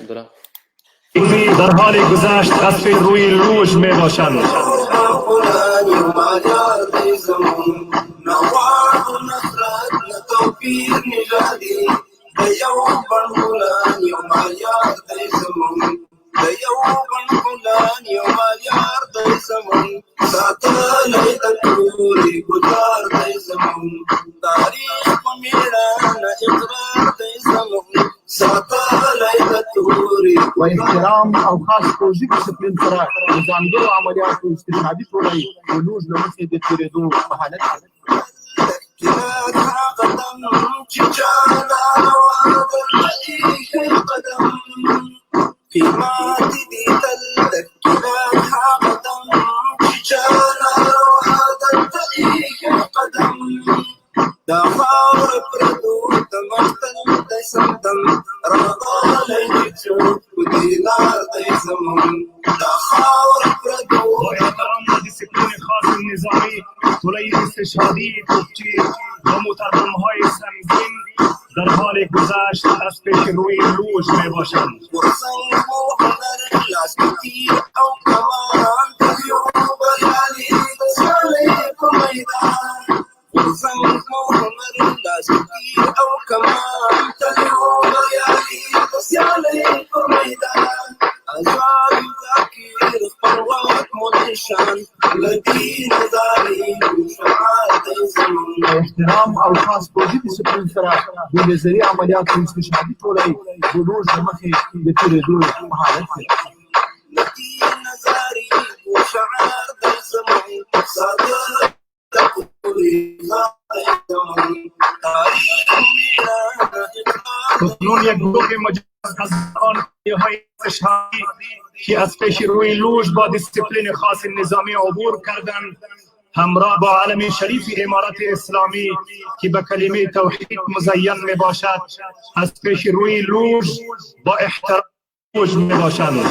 عبدالله. در حال گذشت از روی لوژ می باشند. و احترام او خاص پوځي ډسپلین سره د ځانګړو عملیاتو استشهادي ټولۍ د لوژ له مخې د تېرېدو په حالت کې. با احترام و دیسپلین خاص نظامی، طلای استشهادی توپچی و موتربم‌های سنگین در حال گذشت از پیش روی لوژ می باشند. په احترام او خاص پوځي ډسپلین سره د لیزري عملیاتو استشهادي ټولۍ د لوژ له مخې د تېرېدو په حالت کې. اکنون یک گروه مجهز از آن های استشهادی که از پیش روی لوژ با دیسپلین خاص نظامی عبور کردند، همراه با علم شریف امارت اسلامی که به کلمه توحید مزین می باشد، از پیش روی لوژ با احترام لوژ می باشند.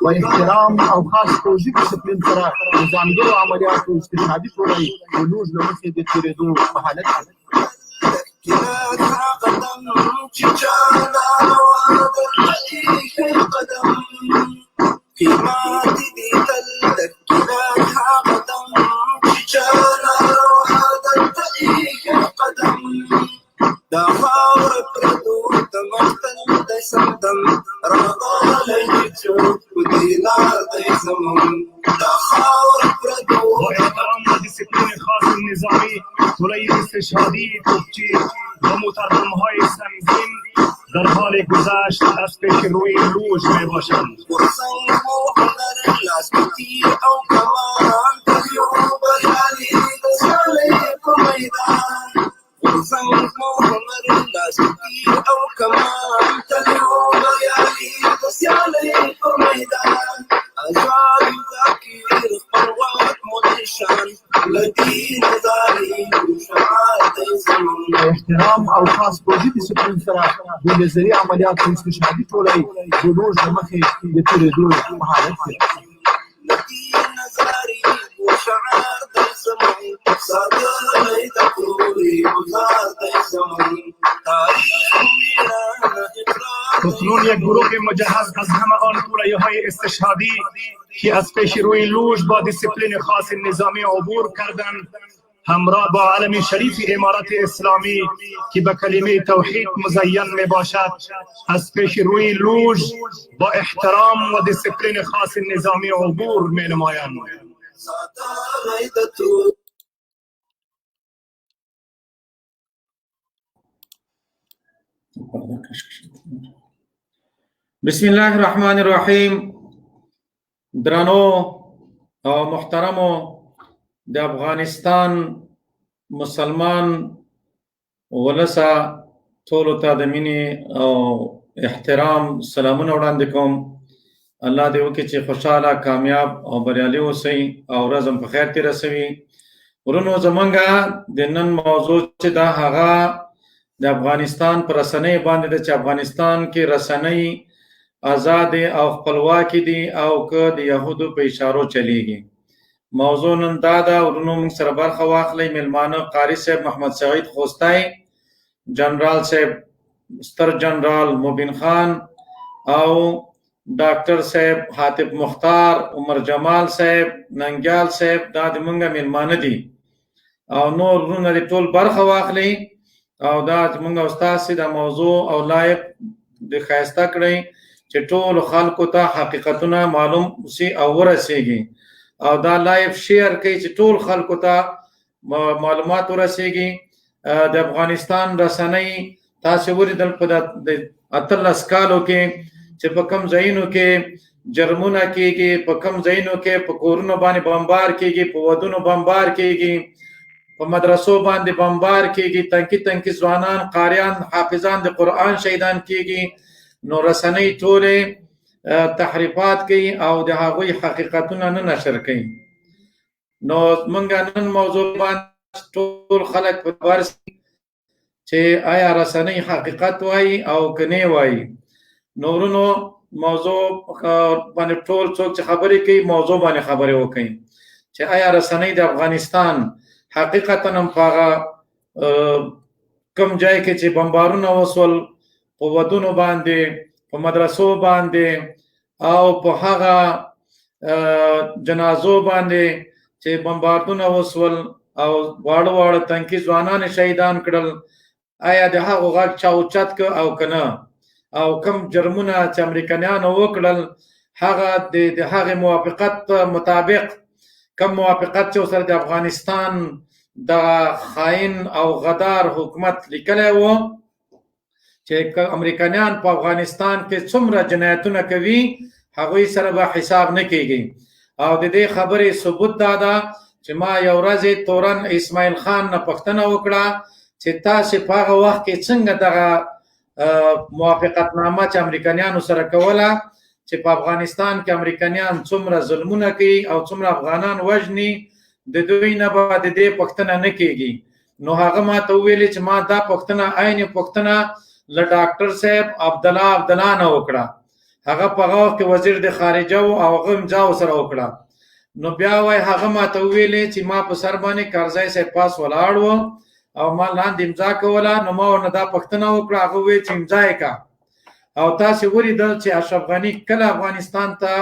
و احترام او خاص پوځي ډسپلین سره د ځانګړو عملیاتو استشهادي ټولۍ د لوژ له مخې د تېرېدو په حالت کې. با احترام و دیسپلین خاص نظامی، طلای استشهادی توپچی و موتربم‌های سنگین در حال گذشت از پیش روی لوژ می باشند. په احترام او خاص پوځي ډسپلین سره د لیزري عملیاتو استشهادي ټولۍ د لوژ له مخې د تېرېدو په حالت کې. اکنون یک گروه مجهز از همه آن های استشهادی که از پیش روی لوژ با دیسپلین خاص نظامی عبور کردند، همراه با علم شریف امارت اسلامی که به کلمه توحید مزین می باشد، از پیش روی لوژ با احترام و دیسپلین خاص نظامی عبور می نمایند. بسم الله الرحمن الرحیم. درنو او محترمو د افغانستان مسلمان ولسه ټولو ته د مینې او احترام سلامونه وړاندې کوم. الله دې وکړي چې خوشاله، کامیاب او بریالي اوسئ او ورځ هم په خیر تېره سوي. ورونو، زمونږه د نن موضوع چې دا هغه د افغانستان پر رسنۍ باندې ده چې افغانستان کې رسنۍ آزادې او خپلواکې دي او که د یهودو په اشارو چلیږي. موضوع نن دا ده. ورونو، موږ سره برخه واخلئ. میلمانه قاري صاحب محمد سعید خوستای، جنرال صاحب ستر جنرال مبین خان او ډاکټر صاحب حاطب مختار، عمر جمال صاحب، ننګیال صاحب، دا د مونږه میلمانه دي او نور ورونه دې ټول برخه واخلئ او دا مونږ او ستاسې دا موضوع او live د ښایسته کړئ چې ټول خلکو ته حقیقتونه معلوم سي او ورسیږي، او دا live share کړئ چې ټول خلکو ته معلومات ورسیږي. د افغانستان رسنۍ تاسې ولیدل په 18 کالو کې چې په کم ځایونو کې جرمونه کیږي، په کم ځایونو کې په کورونو باندې بمبار کیږي، په ودونو بمبار کیږي، په مدرسو باندې بمبار کیږي، تنکي تنکي ځوانان، قاریان، حافظان د قرآن شهیدان کیږي. نو رسنۍ ټولې تحریفات کوي او د هغوی حقیقتونه نه نشر کوي. نو موږ نن موضوع باندې ټول خلک په باور چې آیا رسنۍ حقیقت وایي او که نه وایي. نورونو موضوع باندې ټول څوک چې خبرې کوي موضوع باندې خبرې وکړي چې آیا رسنۍ د افغانستان حقیقتا هم په هغه کوم ځای کې چې بمبارونه وسول په ودونو باندې، په مدرسو باندې او په هغه جنازو باندې چې بمباردونه وسول او واړه واړه تنکي ځوانان شهیدان کړل، آیا د هغو غږ چا اوچت که او که نه؟ او کم جرمونه چې امریکایانو وکړل هغه د هغې موافقت مطابق، کم موافقت چې سره د افغانستان د خاین او غدار حکومت لیکلی و چې امریکایان په افغانستان کې څومره جنایتونه کوي هغوی سره به حساب نه کیږي. او د دې خبرې ثبوت دا ده چې ما یو ورځ تورن اسماعیل خان نه پوښتنه وکړه چې تاسې په هغه وخت کې څنګه دغه موافقتنامه چې امریکایانو سره کوله چې په افغانستان کې امریکایان څومره ظلمونه کوي او څومره افغانان وژني، د دوی نه به د دې پوښتنه نه کیږي. نو هغه ما ته وویلې چې ما دا پوښتنه عین پوښتنه له ډاکټر صاحب عبدالله عبدالله نه وکړه، هغه په هغه وخت کې وزیر د خارجه و او هغه امضا ورسره وکړه. نو بیا وای هغه ما ته وویلې چې ما په سر باندې کرزی صاحب پاس ولاړ و او ما لاندې امضا کوله، نو ما ورنه دا پوښتنه وکړه، هغه وویل چې امضا یې کا. او تاسې ولیدل چې اشرف غني کله افغانستان ته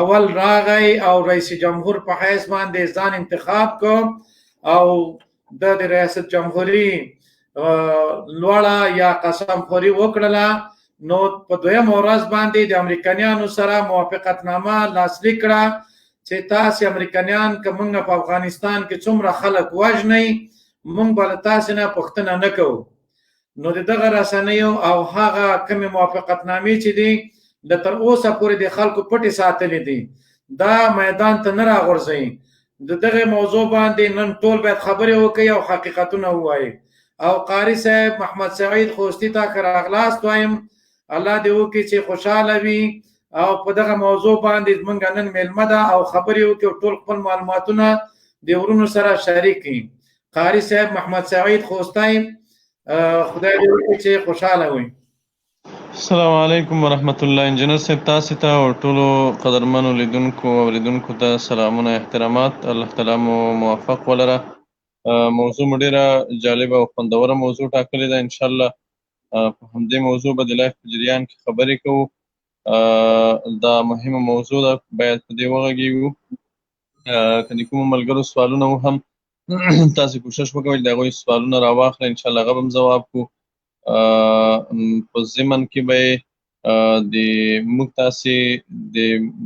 اول راغی او رئیس جمهور په حیث باندې ځان انتخاب کړ او د ریاست جمهوري لوړه یا قسم خوري وکړله، نو په دویم ورځ باندې د امریکایانو سره موافقتنامه لاسلیک کړه چې تاسې امریکایان که موږ په افغانستان کې څومره خلک وژنئ موږ به له تاسې نه پوښتنه نه کوو. نو د دغه رسنیو او هغه کومې موافقتنامې چې دي له تر اوسه پورې د خلکو پټې ساتلې دي، دا میدان ته نه راغورځوي. د دغه موضوع باندې نن ټول باید خبرې وکړي او حقیقتونه ووایي. او قاري صاحب محمد سعید خوستی ته ښه راغلاست وایم، الله دې وکړي چې خوشحاله وي او په دغه موضوع باندې زمونږ نن میلمه ده او خبرې وکړي او ټول خپل معلوماتونه د ورونو سره شریک کړي. قاري صاحب محمد سعید خوستی، خدای دې وکړي چې خوشحاله وي. السلام علیکم ورحمت الله. انجینر صاحب تاسو ته او ټولو قدرمنو لیدونکو او اوریدونکو ته سلامونه احترامات. الله تعالی مو موفق ولره. موضوع مو ډیره جالبه او خوندوره موضوع ټاکلې ده. ان شاء الله په همدې موضوع به د live په جریان کې خبرې کوو. دا مهمه موضوع ده، باید په دې وغږیږو. که د کومو ملګرو سوالونه وو هم تاسو کوشش وکړئ د هغوی سوالونه راواخلئ، ان شاء الله هغه به هم ځواب کړو. په ضمن کې به د موږ تاسې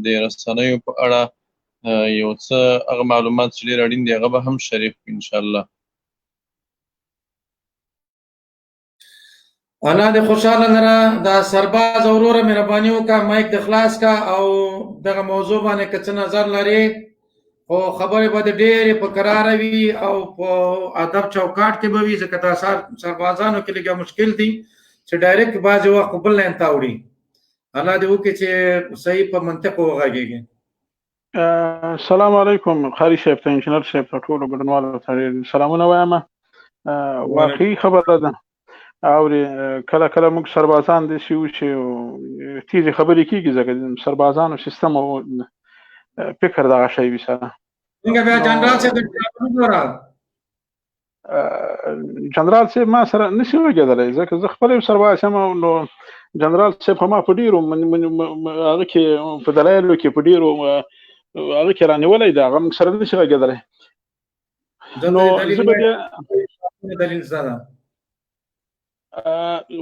د رسنیو په اړه یو څه هغه معلومات چې ډېر اړین دي هغه به هم شریک کړو ان شاء الله. الله دې خوشحاله لره. دا سرباز وروره مهرباني وکړه مایک دې خلاص کا او دغه موضوع باندې که څه نظر لرې، خو خبرې به دې ډېرې په کراره وي او په ادب چوکاټ کې به وي، ځکه دا سربازانو کې لږه مشکل دي چې direct بعضې وخت بل line ته اوړي. الله دې وکړي چې صحیح په منطق وغږیږي. سلام علیکم قاری صاحب ته، انجنیر صاحب ته، ټولو ګډونوالو ته سلامونه وایم. واقعي خبره ده او کله کله موږ سربازان داسې یو چې تیزې خبرې کېږي، ځکه سربازانو سیستم او فکر دغه شی وي سره. څنګه بیا جنرال صاحب وګوره؟ جنرال صاحب ما سره نشي غږېدلی، ځکه زه خپله یو سرباز یم. نو جنرال صاحب خو ما په ډېرو هغه کې په دلایلو کې په ډېرو هغه کې رانیولی دی، هغه موږ سره نشي غږېدلی. نو زه به بیا دلیل څه ده؟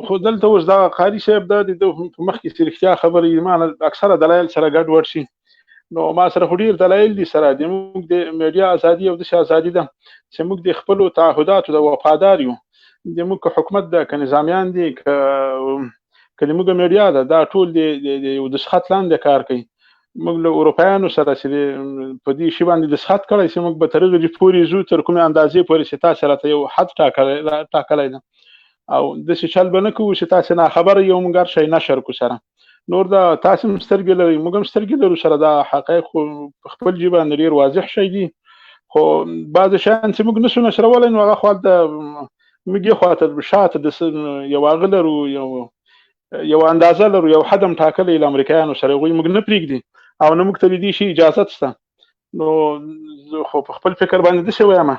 خو دلته اوس دا قاري صاحب دا د په مخ کې چې رښتیا خبرې ما اکثره دلایل سره ګډ وډ شي. نو ما سره خو ډېر دلایل دي سره. د موږ د میډیا ازادي او داسې ازادي ده چې موږ د خپلو تعهداتو د وفادار یو. د موږ که حکومت ده، که نظامیان دي، که د موږ میډیا ده، دا ټول د یو دستخط لاندې کار کوي. موږ له اروپایانو سره چې په دې شي باندې دستخط کړی چې موږ به تر هغې پورې ځو تر کومې اندازې پورې چې تاسې راته یو حد ټاکلی ده، او داسې چل به نه کوو چې تاسې ناخبره یو، موږ هر شی نشر کړو سره. نور دا تاسې هم سترګې لرئ، موږ هم سترګې لرو سره. دا حقایق خو په خپل جیب باندې ډېر واضح شی دي، خو بعضې شیان چې موږ نشو نشرولی نو هغه خو هلته موږ یې خواته شاته د یو هغه لرو، یو اندازه لرو، یو حد هم ټاکلی له امریکایانو سره، هغوی موږ نه پرېږدي او نه موږ ته د دې شي اجازه شته. نو زه خو په خپل فکر باندې داسې وایم.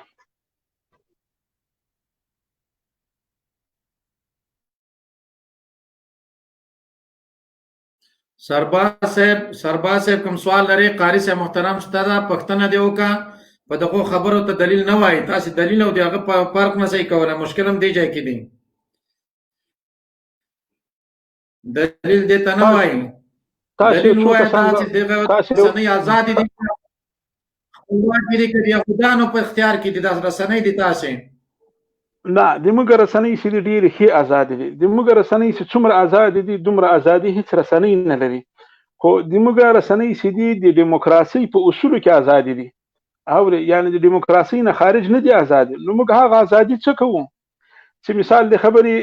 سرباز صاحب کوم سوال لري؟ قاری صاحب محترم شته دا پوښتنه دې وکړه. په دغو خبرو ته دلیل نه وایي، تاسې دلیل او د هغه په فرق نه سئ کولی، مشکل هم دې ځای کې دی. دلیل دې ته نه وایي، دلیل وایي چې دغه رسنۍ ازادې دي، خپلواکې دي، که د یهودانو په اختیار کې دي دا رسنۍ دي تاسې؟ نه، د موږ رسنۍ چې دي ډېرې ښې ازادې دي. د موږ رسنۍ چې څومره ازادې دي دومره ازادي هیڅ رسنۍ نه لري. خو د موږ رسنۍ چې دي د دیموکراسۍ په اصولو کې ازادې دي، او یعنې د دیموکراسۍ نه خارج نه دي ازادې. نو موږ هغه ازادي څه کوو چې مثال د خبرې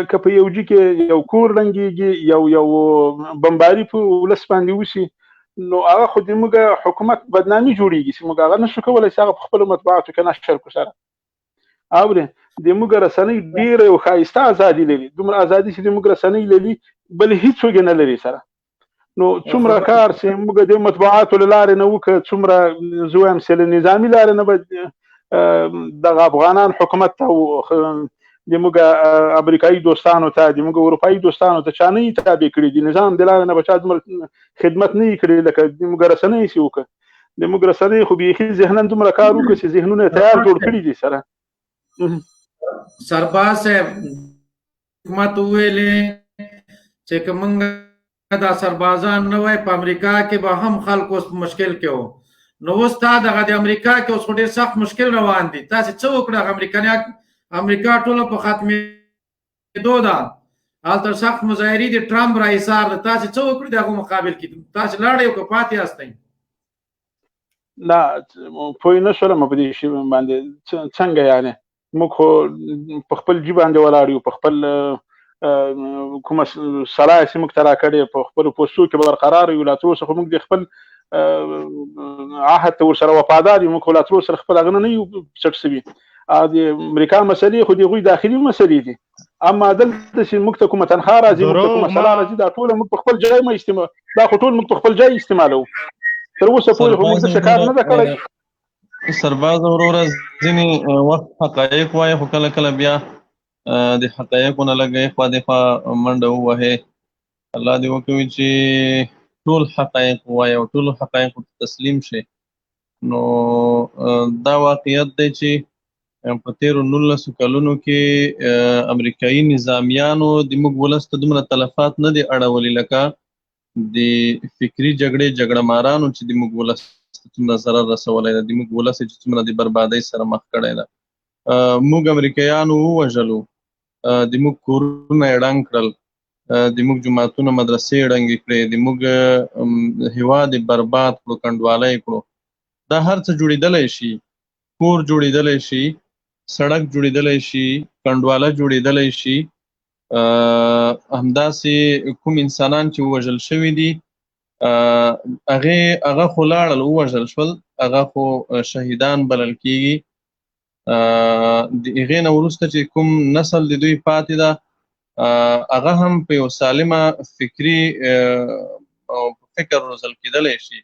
که په یو جي کې یو کور ړنګېږي، یو بمباري په ولس باندې وشي، نو هغه خو د موږ حکومت بدنامي جوړېږي چې موږ هغه نشو کولی چې هغه په خپلو مطبوعاتو کې نشر کړو سره. اورې د موږ رسنۍ ډېره یو ښایسته ازادي لري، دومره ازادي چې د موږ رسنۍ لري بل هیڅوک یې نه لري سره. نو څومره کار چې موږ د مطبوعاتو له لارې نه وکړو، څومره زه وایم چې له نظامي لارې نه به دغه افغانان حکومت ته د موږ امریکایي دوستانو ته، د موږ اروپایي دوستانو ته چا نه یې تابع کړي، د نظام د لارې نه به چا دومره خدمت نه یې کړی لکه د موږ رسنۍ چې وکړه. د موږ رسنۍ خو بیخي ذهناً دومره کار وکړ چې ذهنونه یې تیار جوړ کړي دي سره. سرباز صاحب حکومت وویلې چې که موږ دا سربازان نه وای په امریکا کې به هم خلک اوس په مشکل کې وو. نو اوس تا دغه د امریکا کې اوس خو ډېر سخت مشکل روان دي، تاسې څه وکړه؟ هغه امریکا ټوله په ختمېدو ده، هلته سخت مظاهرې دي، ټرمپ را ایسار ده، تاسې څه وکړئ د هغو مقابل کې؟ تاسې لاړئ او که پاتې یاستئ؟ نه، پوه نه شولم په دې شي باندې څنګه، یعنې موږ خو په خپل جیب باندې ولاړ یو، په خپل کومه سلاح چې موږ ته راکړې په خپلو پوستو کې برقرار یو. لا تر اوسه خو موږ د خپل عهد ته ورسره وفادار یو، موږ خو لا تر اوسه خپل هغه نه یو څټ شوي. د امریکا مسلې خو د هغوی داخلي مسلې دي، اما دلته چې موږ ته کومه تنخوا راځي، موږ ته کومه سلا راځي، دا ټوله موږ په خپل ځای مه استعمال، دا خو ټول موږ په خپل ځای استعمالوو. تر اوسه پورې خو موږ څه کار نه ده کړی. سرباز وروره ځینې وخت حقایق وایي، خو کله کله بیا د حقایقو نه لږ اخوا دېخوا منډه ووهي. الله دې وکوي چې ټول حقایق ووایي او ټولو حقایقو ته تسلیم شي. نو دا واقعیت دی چې په تېرو نولسو کلونو کې امریکایي نظامیانو د موږ ولس ته دومره تلفات نه دي اړولي لکه د فکري جګړې جګړه مارانو چې د موږ ولس ته څومره ضرر رسولی دی، د موږ ولس یې چې څومره د بربادۍ سره مخ کړی دی. موږ امریکایانو ووژلو، د موږ کورونه یې ړنګ کړل، د موږ جوماتونه مدرسې یې ړنګې کړې، د موږ هیواد یې برباد کړو، کنډواله یې کړو. دا هر څه جوړېدلی شي، کور جوړېدلی شي، سړک جوړېدلی شي، کنډواله جوړېدلی شي، همداسې کوم انسانان چې وژل شوي دي، هغه هغه خو لاړل، ووژل شول، هغه خو شهیدان بلل کیږي. د هغې نه وروسته چې کوم نسل د دوی پاتې ده، هغه هم په یو سالمه فکري او فکر روزل کېدلی شي.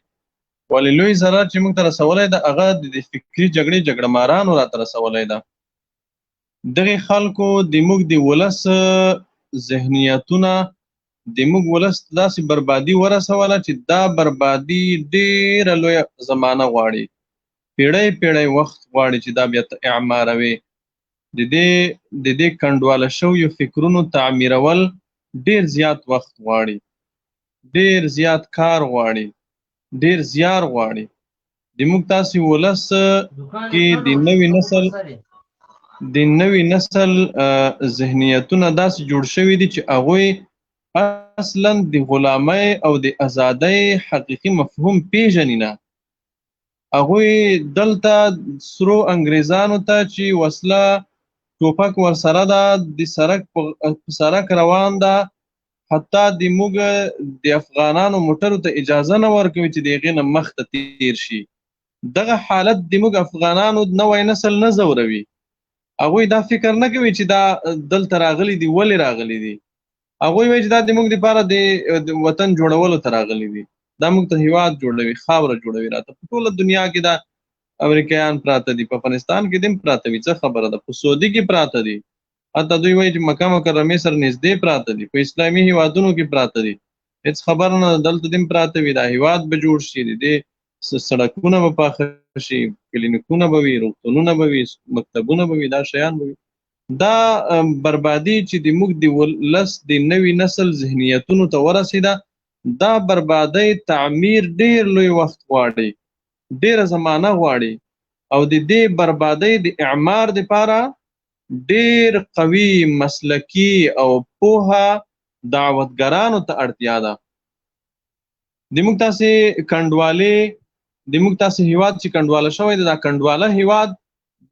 ولې لوی ضرر چې موږ ته رسولی ده، هغه د فکري جګړې جګړه مارانو راته رسولی ده. دغې خلکو د موږ د ولس ذهنیتونه، د موږ ولس داسې بربادي ورسوله چې دا بربادي ډېره لویه زمانه غواړي، پیړۍ پیړۍ وخت غواړي چې دا بیا ته اعماروي. د دې کنډواله شویو فکرونو تعمیرول ډېر زیات وخت غواړي، ډېر زیات کار غواړي، ډېر زیار غواړي. د موږ تاسې ولس کې د نوي نسل ذهنیتونه داسې جوړ شوي دي چې هغوی اصلا د غلامۍ او د ازادۍ حقیقي مفهوم پیژني نه. هغوی دلته سرو انګریزانو ته چې وسله ټوپک ورسره ده، د سرک په سرک روان ده، حتی د موږ د افغانانو موټرو ته اجازه نه ورکوي چې د هغې نه مخته تیر شي. دغه حالت د موږ افغانانو نوی نسل نه ځوروي. هغوی دا فکر نه کوي چې دا دلته راغلي دي، ولې راغلي دي. هغوی وایي چې دا د موږ دپاره د وطن جوړولو ته راغلي دي، دا موږ ته هیواد جوړوي، خاوره جوړوي راته. په ټوله دنیا کې دا امریکایان پراته دي، په افغانستان کې دیم پراته وي، څه خبره ده؟ په سعودي کې پراته دي، حتی دوی وایي چې مکه مکرمې سره نږدې پراته دي، په اسلامي هیوادونو کې پراته دي، هیڅ خبره نه ده، دلته دیم پراته وي. دا هیواد به جوړ شي، د دې سړکونه به پاخه شي، کلینیکونه به وي، روغتونونه به وي، مکتبونه به وي، دا شیان به وي. دا بربادي چې د موږ د ولس د نوي نسل ذهنیتونو ته ورسېده، دا بربادۍ تعمیر ډیر لوی وخت غواړي، ډیره زمانه غواړي، او د دې بربادۍ د اعمار لپاره ډیر قوي مسلکي او پوهه دعوتګرانو ته اړتیا ده. د موږ تاسې کنډوالې، د موږ تاسې هیواد چې کنډواله شوی دی، دا کنډواله هیواد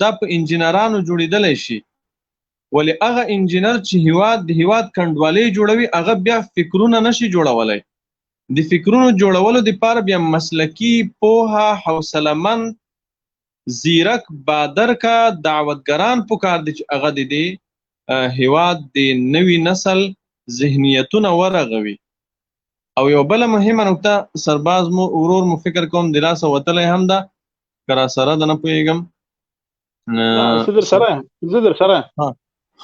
دا په انجینرانو جوړېدلی شي، ولې هغه انجینر چې هیواد د هیواد کنډوالې جوړوي، هغه بیا فکرونه نشي جوړولی. د فکرونو جوړولو لپاره بیا مسلکي پوهه، حوصله مند، زیرک، بادرکه دعوتګران پکار دي چې هغه د دې هیواد د نوي نسل ذهنیتونه ورغوي. او یو بله مهمه نکته، سرباز مو ورور مو فکر کوم د لاسه وتلی هم ده، که راسره ده نه پوهېږم. زه در سره، زه در سره.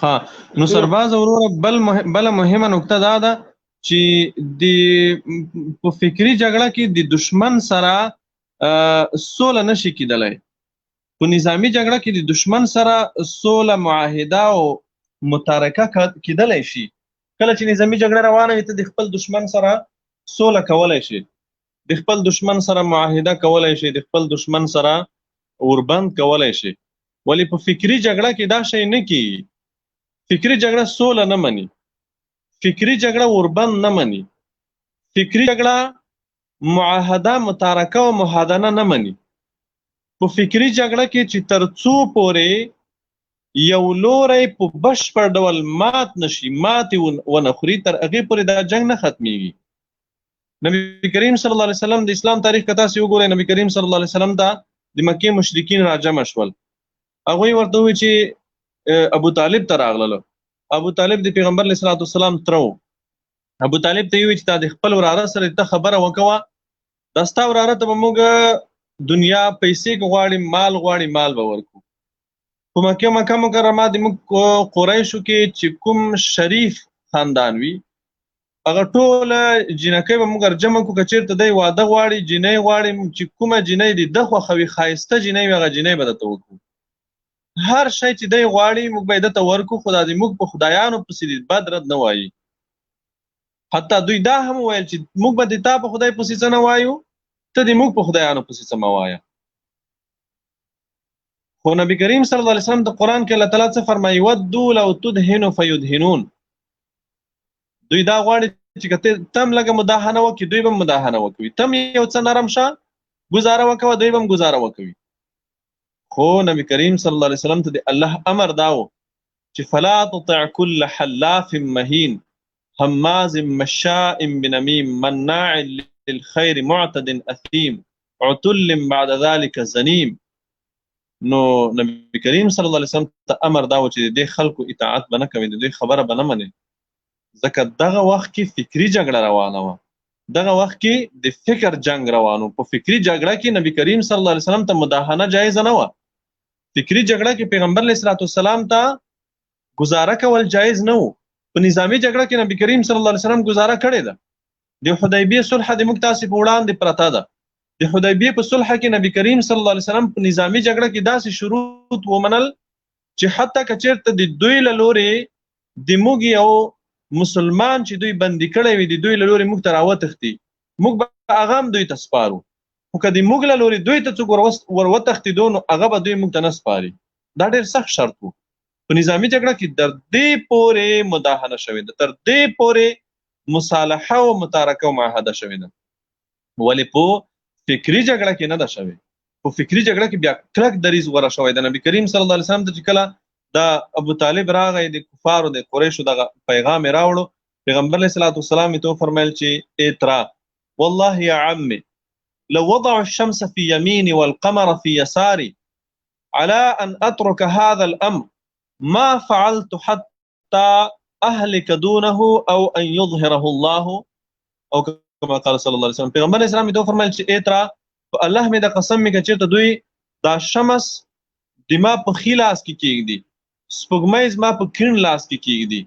ها، نو سرباز وروره، بله مهمه نکته دا ده چې د په فکری جګړه کې د دشمن سره سوله نشي کیدلی. په نظامی جګړه کې د دشمن سره سوله، معاهده او متارکه کیدلی شي. کله چې نظامی جګړه روانه وي، ته د خپل دشمن سره سوله کولای شي، د خپل دشمن سره معاهده کولای شي، د خپل دشمن سره اوربند کولای شي، ولی په فکری جګړه کې دا شی نه کیږي. فکری جګړه سوله نه مني، فکری جګړه اوربند نه مني، فکری جګړه معاهده، متارکه او مهادنه نه مني. په فکری جګړه کې چې تر څو پورې یو لوری په بشپړ ډول مات نشي، ماتې ونه خوري، تر هغې پورې دا جنګ نه ختمیږي. نبی کریم صلی الله علیه وسلم، د اسلام تاریخ که تاسې وګورئ، نبی کریم صلی الله علیه وسلم ته د مکې مشرکین راجمع شول. هغوی ورته وویل چې ابو طالب ته راغلل. ابو طالب د پیغمبر علیه الصلاة والسلام تره و. ابو طالب ته یې وویل چې تا د خپل وراره سره ته خبره وکوه، دا ستا وراره ته به موږ دنیا پیسې که غواړي، مال غواړي، مال به ورکو. په مکه مکرمه د موږ قریشو کې چې کوم شریف خاندان وي، هغه ټوله جینکۍ به موږ جمع کړو، که چېرته دی واده غواړي، جینۍ غواړي، چې کومه جینۍ دې ده خوښوي، ښایسته جینۍ وي، هغه جینۍ به درته وکړو. هر شی چې دی غواړي موږ به یې ده ته ورکړو، خو دا دې موږ په خدایانو پسې دې بد رد نه وایي. حتی دوی دا هم وویل چې موږ به د تا په خدای پسې څه نه وایو، ته دې موږ په خدایانو پسې څه مه وایه. خو نبی کریم صلی الله علیه وسلم د قرآن کې الله تعالی څه فرمایي؟ ودو لو تدهنو فیدهنون. دوی دا غواړي چې که تم لږه مداهنه وکړي، دوی به مداهنه وکوي، تم یو څه نرم شه، ګزاره وکوه، دوی به هم ګزاره وکوي. خو نبی کریم صلی الله علیه وسلم ته د الله امر داو چې فلا تطع كل حلاف مهين هماز مشاء بنميم مناع للخير معتد اثيم عتل بعد ذلك زنيم. نو نبی کریم صلی الله علیه وسلم ته امر دا و چې د خلکو اطاعت به نه کوي، د دوی خبره به نه مني، ځکه دغه وخت کې فکری جګړه روانه وه، دغه وخت کې د فکر جنگ روانو. په فکری جګړه کې نبی کریم صلی الله علیه وسلم ته مداهنه جایز نه وه. فکری جګړه کې پیغمبر علیه الصلاۃ والسلام ته گزاره کول جایز نه وو. په نظامی جګړه کې نبی کریم صلی الله علیه وسلم گزاره کړې ده. د حدیبیه صلح د موږ تاسو په وړاندې پرته ده. د حدیبیه په صلح کې نبی کریم صلی الله علیه وسلم په نظامی جګړه کې داسې شروط ومنل چې حتی که چېرته د دوی له لورې د موږ یو مسلمان چې دوی بندي کړی وي، د دوی له لورې موږ ته راوتښتي، موږ به هغه هم دوی ته سپارو، خو که د موږ له لورې دوی ته څوک وروتښتېدو نو هغه به دوی موږ ته نه سپاري. دا ډېر سخت شرط و. په نظامی جګړه کې تر دې پورې مداهنه شوې ده، تر دې پورې مصالحه او متارکه او معاهده شوې ده، ولې په فکری جګړه کې نه ده شوې. په فکری جګړه کې بیا کلک دریځ غوره شوی دی. نبی کریم صلی الله علیه وسلم ته چې کله دا ابو طالب راغی، د کفارو د قریشو دغه پیغام یې راوړو، پیغمبر علیه الصلاة والسلام یې ته وفرمیل چې ای ترا، والله یا عمي لو وضعوا الشمس في يميني والقمر في يساري على أن أترك هذا الأمر ما فعلت حتى أهلك دونه أو أن يظهره الله، او كما قال صلى الله عليه وسلم. پیغمبر علیه السلام یې ته وفرمیل چې ای ترا، په الله مې د قسم مې که چېرته دوی دا شمس د ما په ښي لاس کې کېږدي، سپوږمۍ زما په کیڼ لاس کې کېږدي،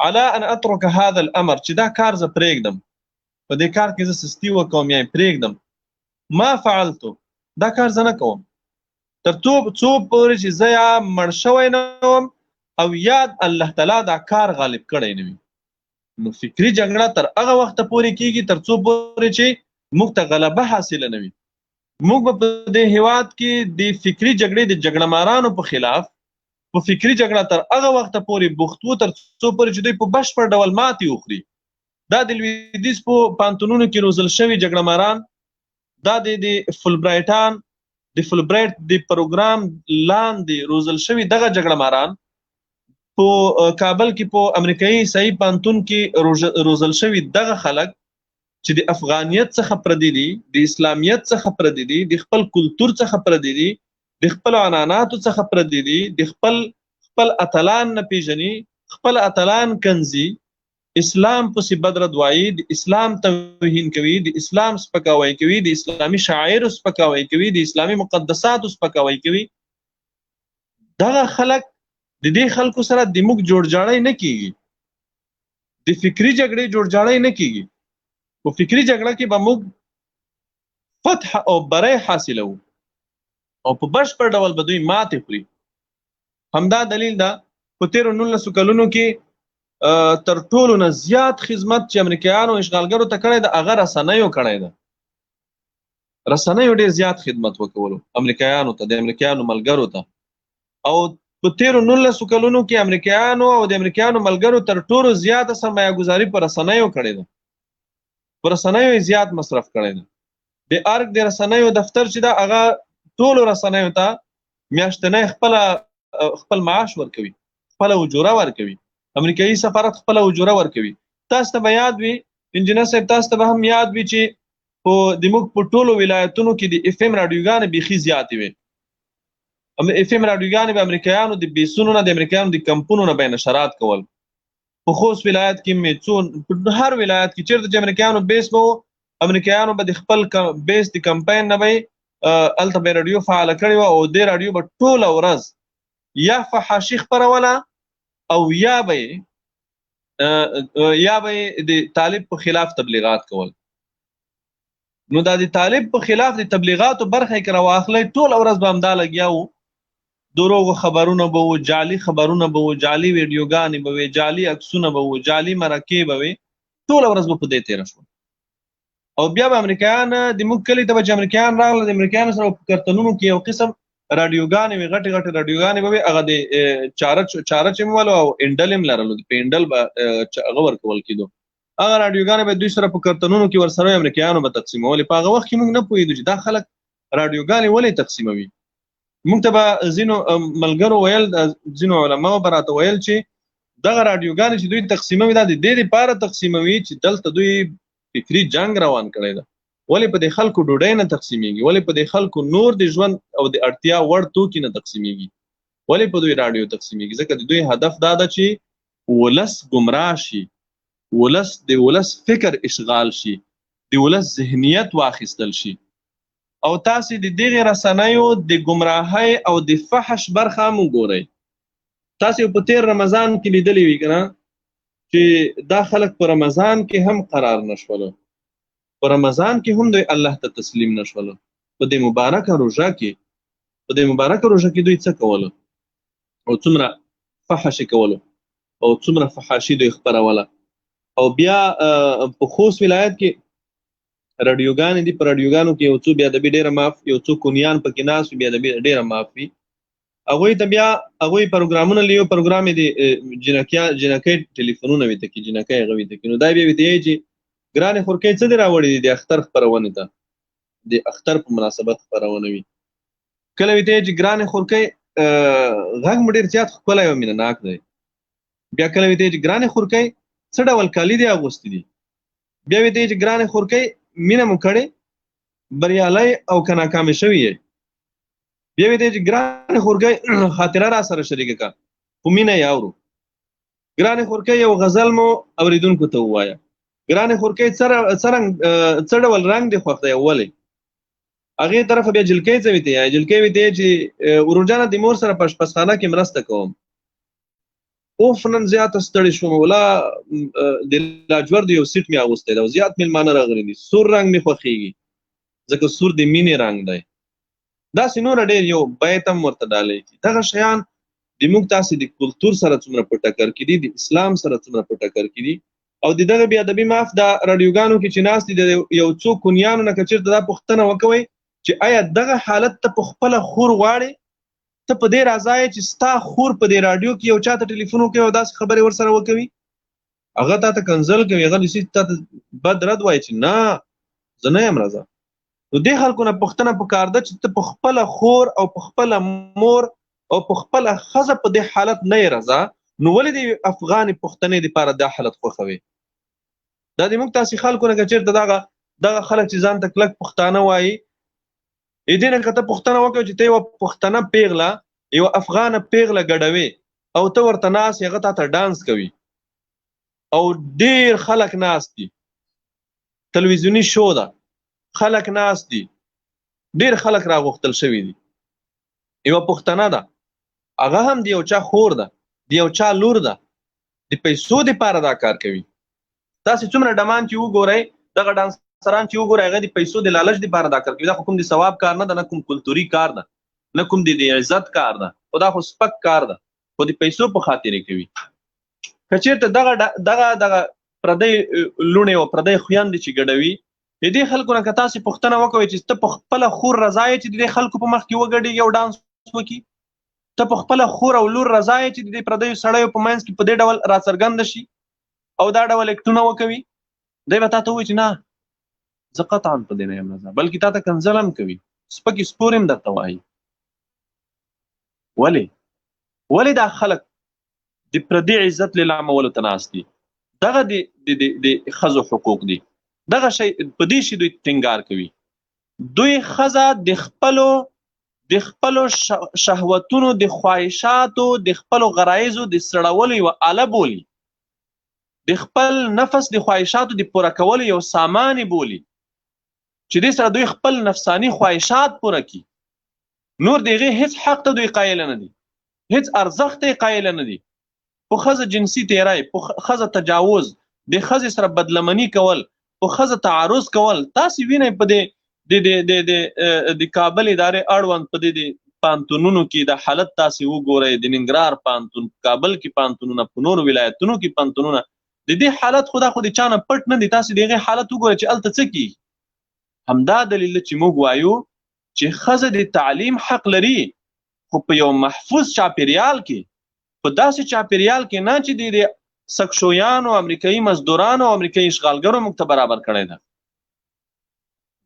علی ان اترک هذا الامر، چې دا کار زه پرېږدم، په دې کار کې زه سستي وکوم یا یې پرېږدم، ما فعلتو، دا کار زه نه کوم تر څو پورې چې زه یا مړ شوی نه وم او یا الله تعالی دا کار غالب کړی نه وي. نو فکری جګړه تر هغه وخته پورې کېږي تر څو پورې چې موږ ته غلبه حاصله نه وي. موږ به په دې هیواد کې د فکری جګړې د جګړه مارانو په خلاف په فکری جګړه تر هغه وخته پورې بوخت وو تر څو پورې چې دوی په بشپړ ډول ماتې وخوري. دا د لویدیځ په پانتونونو کې روزل شوي جګړه ماران، دا د فولبرایټان د فولبرایټ د پروګرام لاندې روزل شوي دغه جګړه ماران په کابل کې په امریکایي عیسايي پانتون کې روزل شوي دغه خلک چې د افغانیت څخه پردي دي، د اسلامیت څخه پردي دي، د خپل کلتور څخه پردي دي، د خپل عنعناتو څخه پردي دي، د خپل اتلان نه پیژني، خپل اتلان کنځي، اسلام پسې بدرد وایي، د اسلام توهین کوي، د اسلام سپکاوی کوي، د اسلامي شاعرو سپکاوی کوي، د اسلامي مقدساتو سپکاوی کوي. دغه خلک د دې خلکو سره د موږ جوړجاړی نه کیږي، د فکری جګړې جوړجاړی نه کیږي. په فکری جګړه کې به موږ فتح او بری حاصلوو او په بشپړ ډول به دوی ماتې خوري. همدا دلیل ده په تیرو 19 کلونو کې تر ټولو نه زیات خدمت چې امریکایانو اشغالګرو ته کړی ده هغه رسنیو کړی ده. رسنیو ډیر زیات خدمت وکولو امریکایانو ته، د امریکایانو ملګرو ته. او په تیرو 19 کلونو کې امریکایانو او د امریکایانو ملګرو تر ټولو زیاته سرمایه ګذاري په رسنیو کړې ده، په رسنیو یې زیات مصرف کړی ده. د ارګ د رسنیو دفتر چې ده هغه ټولو رسنیو ته میاشتنی خپل معاش ورکوي، خپله اجوره ورکوي. امریکایي سفارت خپله اجوره ورکوي. تاسو ته به یاد وي انجینر صاحب، تاسو ته به هم یاد وي چې په د موږ په ټولو ولایتونو کې د اف ام راډیوګانې بیخي زیاتې وې. اف ام راډیوګانې به امریکایانو د بیسونو نه، د امریکایانو د کمپونو نه به نشرات کول. په خوست ولایت کې مې څو، په هر ولایت کې چېرته چې امریکایانو بیس به و، امریکایانو به د خپل بیس د کمپاین نه به یې، هلته به یې راډیو فعاله کړې وه او دې راډیو به ټوله ورځ یا فحاشي خپروله او یا به یې د طالب په خلاف تبلیغات کول. نو دا د طالب په خلاف د تبلیغاتو برخه یې که راواخلئ ټوله ورځ به همدا لګیا وو، دروغو خبرونه به وو، جعلي خبرونه به وو، جعلي ویډیوګانې به وې، جعلي عکسونه به وو، جعلي مرکې به وې، ټوله ورځ به په دې تېره شوه. او بیا به امریکایان د موږ کلي ته به چې امریکایان راغله، د امریکایانو سره په کرتنونو کې یو قسم راډیوګانې وې، غټې غټې راډیوګانې به وې، هغه د چاره چې مو ولو او انډل یې هم لرلو، په انډل به هغه ورکول کېدو. هغه راډیوګانې به دوی سره په کرتنونو کې ورسره امریکایانو به تقسیمولې. په هغه وخت کې موږ نه پوهېدو چې دا خلک راډیوګانې ولې تقسیموي. موږ ته به ځینو ملګرو ویل، ځینو علماو به راته ویل چې دغه راډیوګانې چې دوی تقسیموي، دا د دې لپاره تقسیموي چې دلته دوی فکري جنگ روان کړی ده. ولې په دې خلکو ډوډۍ نه تقسیمیږي؟ ولې په دې خلکو نور د ژوند او د اړتیا وړ توکي نه تقسیمیږي؟ ولې په دوی راډیو تقسیمیږي؟ ځکه د دوی هدف دا ده چې ولس ګمراه شي، ولس د ولس فکر اشغال شي، د ولس ذهنیت واخیستل شي. او تاسې د دغې رسنیو د ګمراهۍ او د فحش برخه هم وګورئ. تاسې په تیر رمضان کې لیدلی وي که نه چې دا خلک په رمضان کې هم قرار نه شول، په رمضان کې هم دوی الله ته تسلیم نه شول. په دې مبارکه روژه کې، په دې مبارکه روژه کې دوی څه کولو او څومره فحش کولو او څومره فحاشي دوی خپروله. او بیا په خوست ولایت کې راډیوګانې دي، په راډیوګانو کې یو څو بې ادبي ډېره معاف، یو څو کونیان پکې ناست وي، بې ادبي ډېره معاف وي. هغوی ته بیا هغوی پروګرامونه لیو، پروګرام یې د جنکیا جنکۍ ټلیفونونه وي ته کې، جنکۍ هغه وي ته کې. نو دا بیا وي چې ګرانې خورکۍ څه دې راوړي دي د اختر خپرونې ته، د اختر په مناسبت خپرونه وي. کله وي ته چې ګرانې خورکۍ غږ مو ډېر زیات ښکلی او مینه ناک دی. بیا کله وي ته چې ګرانې خورکۍ څه ډول کالي دې اغوستي دي. بیا وي ته چې ګرانې خورکۍ مینه مو کړې، بریالی او که ناکامې شوي یې. بیا وي ته چې ګرانې خورکۍ خاطره را سره شریکه کړه، خو مینه یې اورو. ګرانې خورکۍ یو غزل مو اورېدونکو ته ووایه. ګرانې خورکۍ څه ډول رنګ دې خوښ دی او ولې؟ هغې طرفه بیا جلکۍ څه ویته، یا جلکۍ ویته چې ورور جانه د مور سره په اشپزخانه کې مرسته کوم. اوف نن زیاته ستړې شوم، ولا د لاجورد یو سیټ مې اغوستی دی او زیات مېلمانه راغلي دي، سور رنګ مې خوښېږي ځکه سور د مینې رنګ دی. داسې نوره ډېر یو بیت هم ورته ډالۍ کړي. دغه شیان د موږ تاسې د کلتور سره څومره په ټکر کې دي، د اسلام سره څومره په ټکر کې دي. او د دغه بې ادبي معاف دا راډیوګانو کې چې ناست دي، د یو څو کونیانو نه که چېرته دا پوښتنه وکوئ چې آیا دغه حالت ته په خپله خور غواړې؟ ته په دې راضا یې چې ستا خور په دې راډیو کې یو چا ته ټلیفون وکوي او داسې خبرې ورسره وکوي؟ هغه تا ته کنځل کوي، هغه نسی تا ته بد رد وایي چې نه زه نه یم راضا. نو دې خلکو نه پوښتنه پکار ده چې ته په خپله خور او په خپله مور او په خپله ښځه په دې حالت نه یې رضا، نو ولې د افغانې پښتنې دپاره دا حالت خوښوې؟ دا د موږ تاسې خلکو نه که چېرته دغه خلک چې ځان ته کلک پښتانه وایي، دې نه که ته پوښتنه وکړې چې ته یوه پښتنه پیغله، یوه افغانه پیغله ګډوې او ته ورته ناست یې، هغه تا ته ډانس کوي او ډېر خلک ناست دي، تلویزیوني شو ده، خلک ناست دي، ډېر خلک راغوښتل شوي دي، یوه پښتنه ده، هغه هم د یو چا خور ده، د یو چا لور ده، د پیسو دپاره دا کار کوي. تاسې څومره ډمان چې وګورئ، دغه ډانسران چې وګورئ، هغه د پیسو د لالچ دپاره دا کار کوي. دا خو کوم د ثواب کار نه ده، نه کوم کلتوري کار ده، نه کوم د عزت کار ده، خو دا خو سپک کار ده، خو د پیسو په خاطر یې کوي. که چېرته دغه دغه دغه پردۍ لوڼې او پردۍ خویندې چې ګډوي، د دې خلکو نه که تاسې پوښتنه وکوئ چې ته په خپله خور رضا یې چې د دې خلکو په مخ کې وګډېږي او ډانس وکړي، ته په خپله خور او لور رضا یې چې د دې پردیو سړیو په منځ کې په دې ډول راڅرګند شي او دا ډول اکټونه وکوي، دی به تا ته ووایي چې نه زه قطعا په دې نه یم رضا، بلکې تا ته کنځل هم کوي، سپکې سپورې هم درته وایي. ولې؟ ولې دا خلک د پردي عزت لیلامولو ته ناست دي؟ دغه د د د ښځو حقوق دي، دغه شی په دې شي دوی ټینګار کوي. دوی ښځه د خپلو شهوتونو، د خواهشاتو، د خپلو غرایزو د سړولو یوه آله بولي، د خپل نفس د خواهشاتو د پوره کولو یو سامان یې بولي، چې دې سره دوی خپل نفساني خواهشات پوره کړي. نور د هغې هیڅ حق ته دوی قایل نه دي، هیڅ ارزښت ته یې قایل نه دي. په ښځه جنسي تیری، په ښځه تجاوز، د ښځې سره بدلمني کول، په ښځه تعرض کول، تاسې وینئ په دې د د د د د کابل ادارې اړوند په دې د پانتونونو کې د حالت تاسې وګورئ، د ننګرهار پانتون، کابل کې پانتونونه، په نورو ولایتونو کې پانتونونه، د دې حالت خو دا خو د چا نه پټ نه دی. تاسې د هغې حالت وګورئ چې هلته څه کېږي. همدا دلیل دی چې موږ وایو چې ښځه د تعلیم حق لري، خو په یو محفوظ چاپیریال کې، په داسې چاپیریال کې نه چې د دې سکشویانو، امریکایي مزدورانو او امریکایي اشغالګرو موږ ته برابر کړی ده،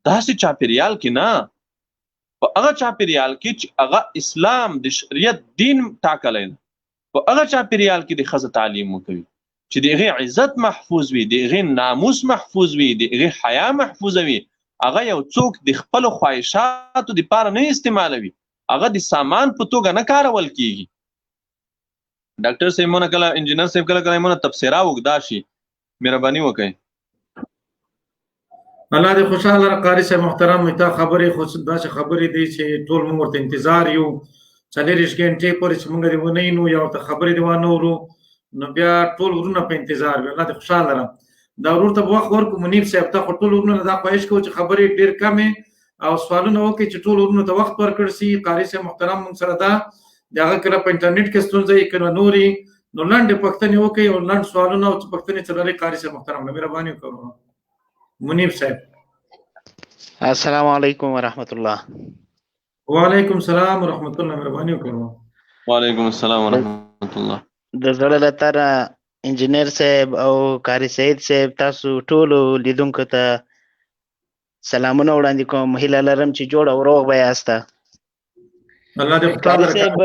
داسې چاپیریال کې نه. په هغه چاپیریال کې چې هغه اسلام د شریعت دین ټاکلی ده، په هغه چاپیریال کې د ښځه تعلیم وکوي چې د هغې عزت محفوظ وي، د هغې ناموس محفوظ وي، د هغې حیا محفوظه وي. هغه یو څوک د خپلو خواهشاتو دپاره نه استعمالوي، هغه د سامان په توګه نه کارول کیږي. ډاکټر صاحب مونږ کله، انجینر صاحب کله کله مونږ تبصره وګدا شي، مهرباني وکړئ. الله دې خوشاله لره قاري صاحب محترم. تا خبرې خو داسې خبرې دي چې ټول موږ ورته انتظار یو. 24 ګنټې پورې چې موږ دې ونه وینو یا ورته خبرې دې وانه ورو، نو بیا ټول ورونه په انتظار وي. الله دې خوشاله لره. دا ورور ته وخت ورکړو. منیب صاحب، ته خو ټول ورونه دا خواهش کوو چې خبرې ډېر کمې او سوالونه وکړي چې ټول ورونو ته وخت ورکړ سي. قاري صاحب محترم موږ سره دا د هغه کله په انټرنیټ کې ستونزه یې کله نوري، نو لنډې پوښتنې وکړي او لنډ سوالونه او څه پوښتنې څه لري قاري صاحب محترم له مهرباني وکړو. منیب صاحب. السلام علیکم ورحمت الله. وعلیکم السلام ورحمت الله، مهرباني وکړو. وعلیکم السلام ورحمت الله. د زړه له تره انجنیر صاحب او قاری سعید صاحب، تاسو ټولو لیدونکو ته سلامونه وړاندې کوم. هیله لرم چې جوړ او روغ به یاست. الله دې قاری صاحب،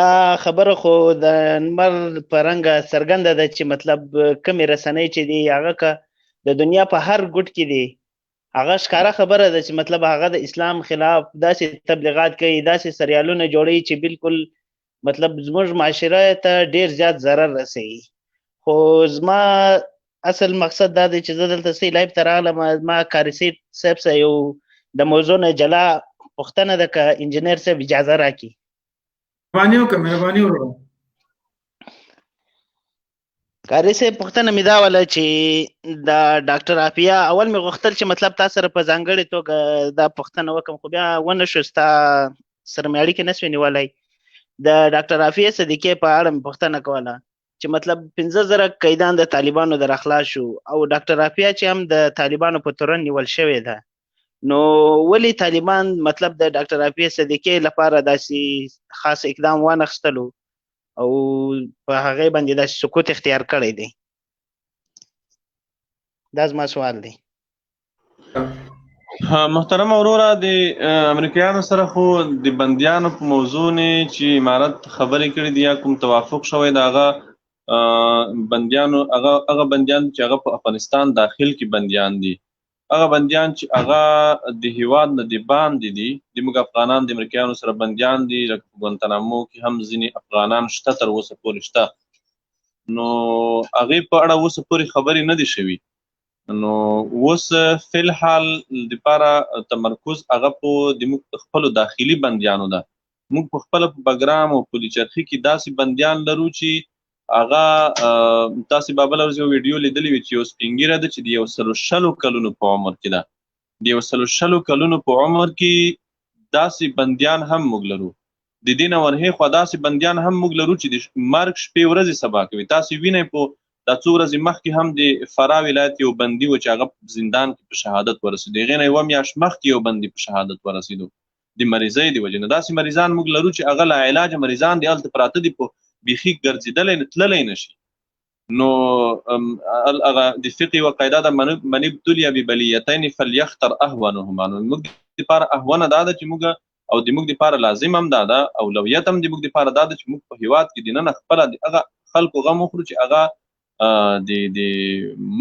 دا خبره خو د نمر په رنګه څرګنده ده چې مطلب کمې رسنۍ چې دي، هغه که د دنیا په هر ګوټ کې دي، هغه ښکاره خبره ده چې مطلب هغه د اسلام خلاف داسې تبلیغات کوي، داسې سریالونه جوړوي چې بالکل مطلب زموږ معاشره ته ډیر زیات ضرر رسوي. خو زما اصل مقصد دا دی چې زه دلته سي live ته راغلم، ما قاري صاحب سره یو د موضوع نه جلا پوښتنه ده، که انجنیر صاحب اجازه راکړي. مهرباني وکړه، مهرباني وکړه. قاري صاحب، پوښتنه مې دا وله چې د ډاکټر عافیه، اول مې غوښتل چې مطلب تا سره په ځانګړې توګه دا پوښتنه وکړم، خو بیا ونه شو، ستا سره مې اړیکې نه سوې نیولی. د ډاکټر عافیه صدیقې په اړه مې پوښتنه کوله چې مطلب 5000 قیدان د طالبانو د راخلاص شو او ډاکټر عافیه چې هم د طالبانو په تورن نیول شوې ده، نو ولې طالبان مطلب د ډاکټر عافیه صدیقې لپاره داسې خاص اقدام وانخیستلو او په هغې باندې داسې سکوت اختیار کړی دی؟ دا زما سوال دی. محترم وروره، د امریکایانو سره خو د بندیانو په موضوع نه چې امارت خبرې کړې دي یا کوم توافق شوی د هغه بندیانو، هغه بندیان چې هغه په افغانستان داخل کې بندیان دي، هغه بندیان چې هغه د هیواد نه د باندې دي، د موږ افغانان د امریکایانو سره بندیان دي، لکه په ګوانتانامو کې هم ځینې افغانان شته، تر اوسه پورې شته، نو هغې په اړه اوسه پورې خبرې نه دي شوي. نو اوس فی الحال دپاره تمرکز هغه په د موږ خپلو داخلي بندیانو ده. موږ په خپله په بګرام او پولي چرخي کې داسې بندیان لرو چې هغه تاسې به بله ورځ یو ویډیو لیدلې وي چې یو سپین ږیری ده چې د 120 کلونو په عمر کې ده، د 120 کلونو په عمر کې داسې بندیان هم موږ لرو. د دې نه ورهېخوا داسې بندیان هم موږ لرو چې د مرګ شپې ورځې سبا کوي. تاسې وینئ په دا څو ورځې مخکې هم د فراه ولایت یو بندي و چې هغه زندان کې په شهادت ورسېد، هغې نه یوه میاشت مخکې یو بندي په شهادت ورسېدو د مریضۍ د وجې نه. داسې مریضان موږ لرو چې هغه لا علاج مریضان دي، هلته پراته دي، په بیخي ګرځېدلی نه، تللی نه شي. نو هغه د فقې یوه قاعده ده، من ابتلي ببلیتین فلیختر اهونهما. نو موږ دپاره اهونه دا ده چې موږ او د موږ دپاره لازم هم دا ده، اولویت هم د موږ دپاره دا ده چې موږ په هیواد کې دننه خپله د هغه خلکو غم وخورو چې هغه د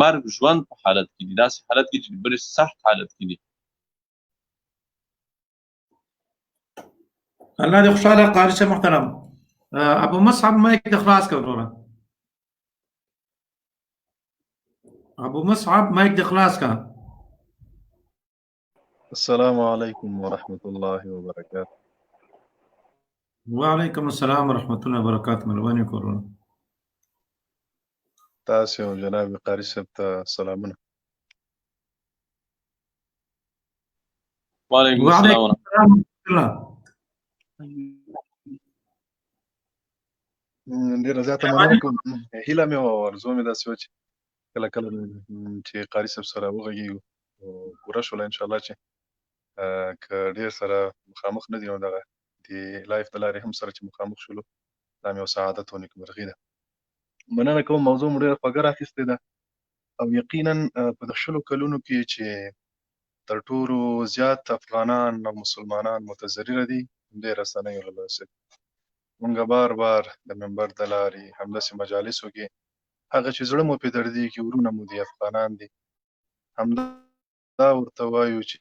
مرګ ژوند په حالت کې دي، داسې حالت کې چې ډېر سخت حالت کې دي. الله دې خوشاله قاري صاحب محترم. ابو مصعب مایک دې خلاص کړه وروره. ابو مصعب مایک دې خلاص کړه. السلام علیکم ورحمت الله وبرکاته. وعلیکم السلام ورحمت الله وبرکاته. مهرباني وکړئ وروره. تاسو او جناب قاري صاحب ته سلامونه. وعلیکم السلام ورحمت الله. ډېره زیاته مننه کوم. هیله مې وه او ارزو مې داسې وه چې کله کله چې قاري صاحب سره وغږېږو، پوره شوله ان شاء الله چې که ډېر سره مخامخ نه دي، نو دغه د live د لارې هم سره چې مخامخ شولو، دا مې یو سعادت او نیکمرغي ده. مننه کوم، موضوع مو ډېره خوږه راخیستې ده او یقینا په دغه 20 کلونو کې چې تر ټولو زیات افغانان او مسلمانان متضرر دي د رسنیو له لاسه. مونږ بار بار د منبر د لارې همداسې مجالسو کې هغه چې زړه مو پې دردېږي، ورونه مو دي، افغانان دي، همدا ورته وایو چې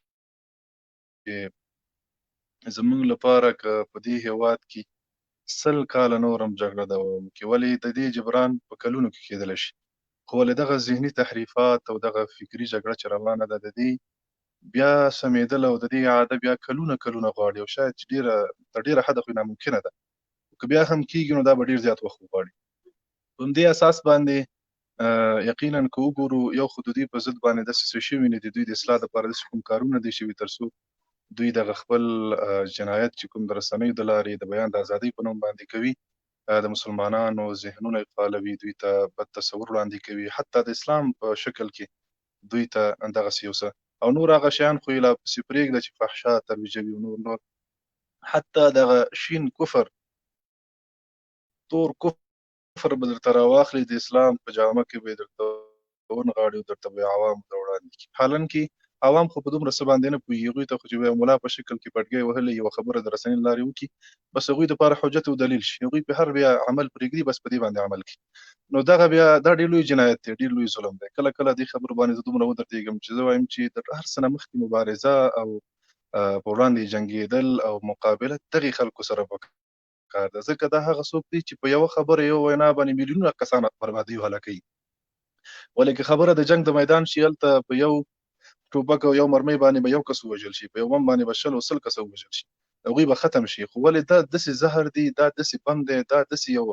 زمونږ لپاره که په دې هیواد کې 100 کاله نور هم جګړه دوام وکړي، ولې د دې جبران په کلونو کې کېدلی شي، خو ولې دغه ذهني تحریفات او دغه فکري جګړه چې روانه ده، د دې بیا سمېدل او د دې اعاده بیا کلونه کلونه غواړي، او شاید چې ډېره تر ډېره حده خو ناممکنه ده، که بیا هم کېږي نو دا به ډېر زیات وخت وغواړي. په همدې اساس باندې یقینا که وګورو، یو خو د دوی په ضد باندې داسې څه شوي نه دي، دوی د اصلاح لپاره داسې کوم کارونه دي شوي تر څو دوی دغه خپل جنایت چې کوم د رسنیو د لارې د بیان د ازادۍ په نوم باندې کوي، د مسلمانانو ذهنونه افعالوي، دوی ته بد تصور وړاندې کوي، حتی د اسلام په شکل کې دوی ته دغسې یو څه او نور هغه شیان خو یې لا پسې پرېږده چې فحشا ترویجوي او نور نور، حتی دغه شین کفر، تور کفر به درته راواخلي، د اسلام په جامه کې به یې درته ونغاړي او درته به یې عوامو ته وړاندې کړي. حالانکه عوام خو په دومره څه باندې نه پوهېږي، هغوی ته خو چې یو ملا په شکل کې پټګی وهلی یوه خبره د رسنۍ له لارې وکړي، بس هغوی دپاره حجت او دلیل شي، هغوی په هر بیا عمل پرېږدي، بس په دې باندې عمل کوي. نو دغه بیا دا ډېر لوی جنایت دی، ډېر لوی ظلم دی. کله کله دې خبرو باندې زه دومره ودردېږم چې زه وایم چې د هر څه نه مخکې مبارزه او په وړاندې جنګېدل او مقابله دغې خلکو سره پکار ده، ځکه دا هغه څوک دی چې په یوه خبره یو وینا باندې میلیونونه کسان بربادي او هلاکوي. ولې که خبره د جنګ د میدان شي، هلته په یو ټوپک او یو مرمۍ باندې به یو کس ووژل شي، په یو بم باندې به 20 او 100 کسه ووژل شي، هغوی به ختم شي. خو ولې دا داسې زهر دی، دا داسې بم دی، دا داسې یو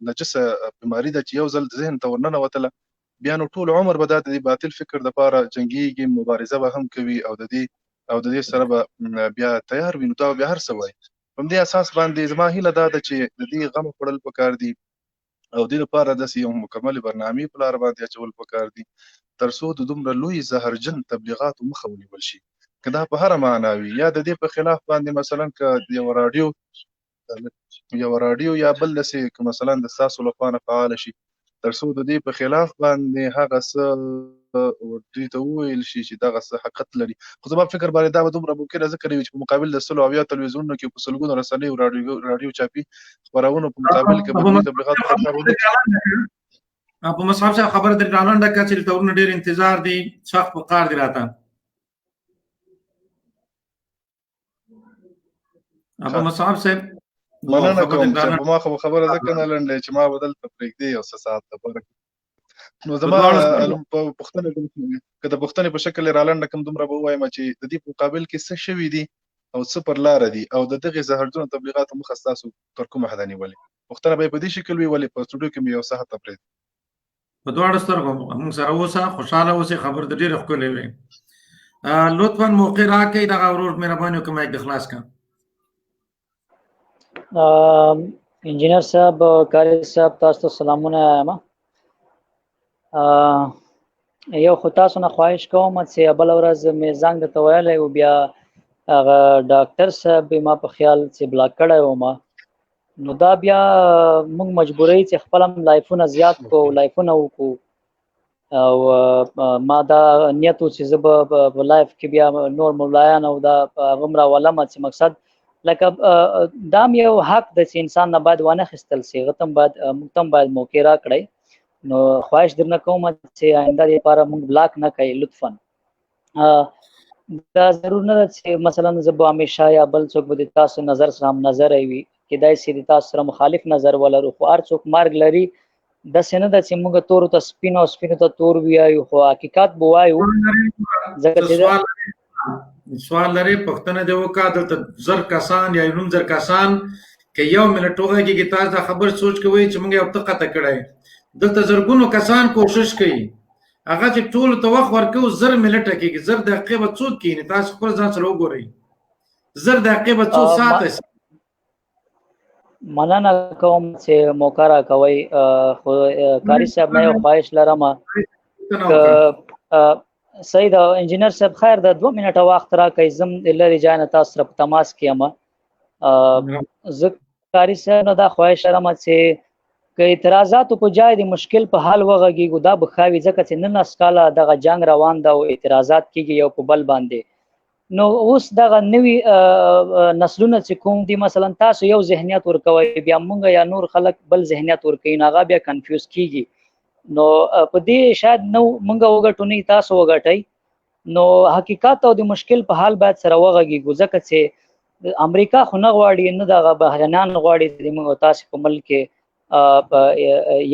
نجسه بیماري ده چې یو ځل ذهن ته ورننوتله، بیا نو ټول عمر به دا د دې باطل فکر دپاره جنګېږي، مبارزه به هم کوي او د دې سره به بیا تیار وي. نو دا بیا هر څه وایي. په همدې اساس باندې زما هیله دا ده چې د دې غم خوړل پکار دي او دې لپاره داسې یو مکملې برنامې په لاره باندې اچول پکار دي، تر څو د دومره لوی زهرجن تبلیغاتو مخه ونیول شي، که دا په هره معنا وي یا د دې په خلاف باندې مثلا که یوه راډیو یا بل داسې که مثلا د ستاسو له خوا نه فعاله شي، تر څو د دې په خلاف باندې هغه څه دوی ته وویل شي چې دغه څه حقیقت لري. خو زما فکر باندې دا به دومره ممکنه ځکه نه وي چې په مقابل د 170 تلویزیونونو کې په سلګونو رسنیو راډیو چاپي خپرونو په مقابل کې به دوی تبلیغاتو ته کار ونه کړي. ابو مصعب صاحب خبره درې رالنډه کړه چې دلته وروڼه ډېر انتظار دي، سخت په قار دي راته. ابو مصعب صاحب مننه کوم چې ما خو خبره ځکه نه لنډه چې ما به دلته پرېږدې یو څه ساعت لپاره. نو زما په پوښتنه که د پوښتنې په شکل یې رالنډه کړم، دومره به ووایم چې د دې په مقابل کې څه شوي دي او څه پر لاره دي او د دغې زهرجنو تبلیغاتو مخه ستاسو تر کومه حده نیولې؟ پوښتنه به یې په دې شکل وي، ولې په سټوډیو کې مې یو څه حتی پرېږدي. په دواړو سترګو موږ سره اوسه، خوشحاله اوسې، خبر د ډېرې ښکلې وې. لطفا موقع راکړئ، دغه ورور مهرباني وکړه مایک د خلاص کړه. انجینر صاحب، قاري صاحب، تاسو ته سلامونه وایم. یو خو تاسو نه خواهش کوم چې بله ورځ مې زنګ درته ویلی و، بیا هغه ډاکټر صاحب ما په خیال چې بلاک کړی و ما، نو دا بیا موږ مجبورۍ چې خپل هم لایفونه زیات کړو، لایفونه وکړو. او ما دا نیت و چې زه به په لایف کې بیا نور مولایان او دا هغه هم راولم چې مقصد لکه دا هم یو حق دی چې انسان نه باید وانه خیستل شي، هغه ته هم باید موږ ته هم باید موقع راکړئ. نو خواهش درنه کوم چې آینده لپاره موږ بلاک نه کړئ لطفا. دا ضرور نه ده چې مثلا زه به همیشه یا بل څوک به د تاسو نظر سره هم نظر وي، کېدای شي د تاسو سره مخالف نظر ولرو، خو هر څوک مرګ لري. داسې نه ده چې موږ تورو ته سپین او سپینو ته تور ویایو، خو حقیقت به وایو. ځکه چې سوال لري پوښتنه دې وکړه، دلته 1000 کسان یا 1.5 زر کسان که یو منټ وغږېږي، تاسو دا خبر سوچ کوئ چې موږ یو څه قطع کړی. دلته زرګونو کسان کوشش کوي، هغه چې ټولو ته وخت ورکوو 1000 منټه کېږي، 1000 دقیقې به څوک کښېني؟ تاسو خپل ځان سره وګورئ، 1000 دقیقې به څو ساعته شي؟ مننه کوم چې موقع راکوئ، خو قاري صاحب نه یو خواهش لرم که صحیح ده انجینر صاحب، خیر ده 2 منټه وخت راکړئ، زه هم لرې ځای نه تاسو سره په تماس کې یم. زه قاري صاحب نه دا خواهش لرم چې که اعتراضاتو په جای د مشکل په حل وغږیږو دا به ښه وي، ځکه چې 19 کاله دغه جنګ روان ده او اعتراضات کیږي یو په بل باندې. نو اوس دغه نوي نسلونه چې کوم دي، مثلا تاسو یو ذهنیت ورکوي، بیا مونږ یا نور خلک بل ذهنیت ورکوي، نو هغه بیا کنفیوز کیږي. نو په دې شاید نو مونږ وګټو نه تاسو وګټئ. نو حقیقت او د مشکل په حال باید سره وغږیږو، ځکه چې امریکا خو نه غواړي، نه دغه بهرنیان غواړي چې موږ تاسو په ملک کې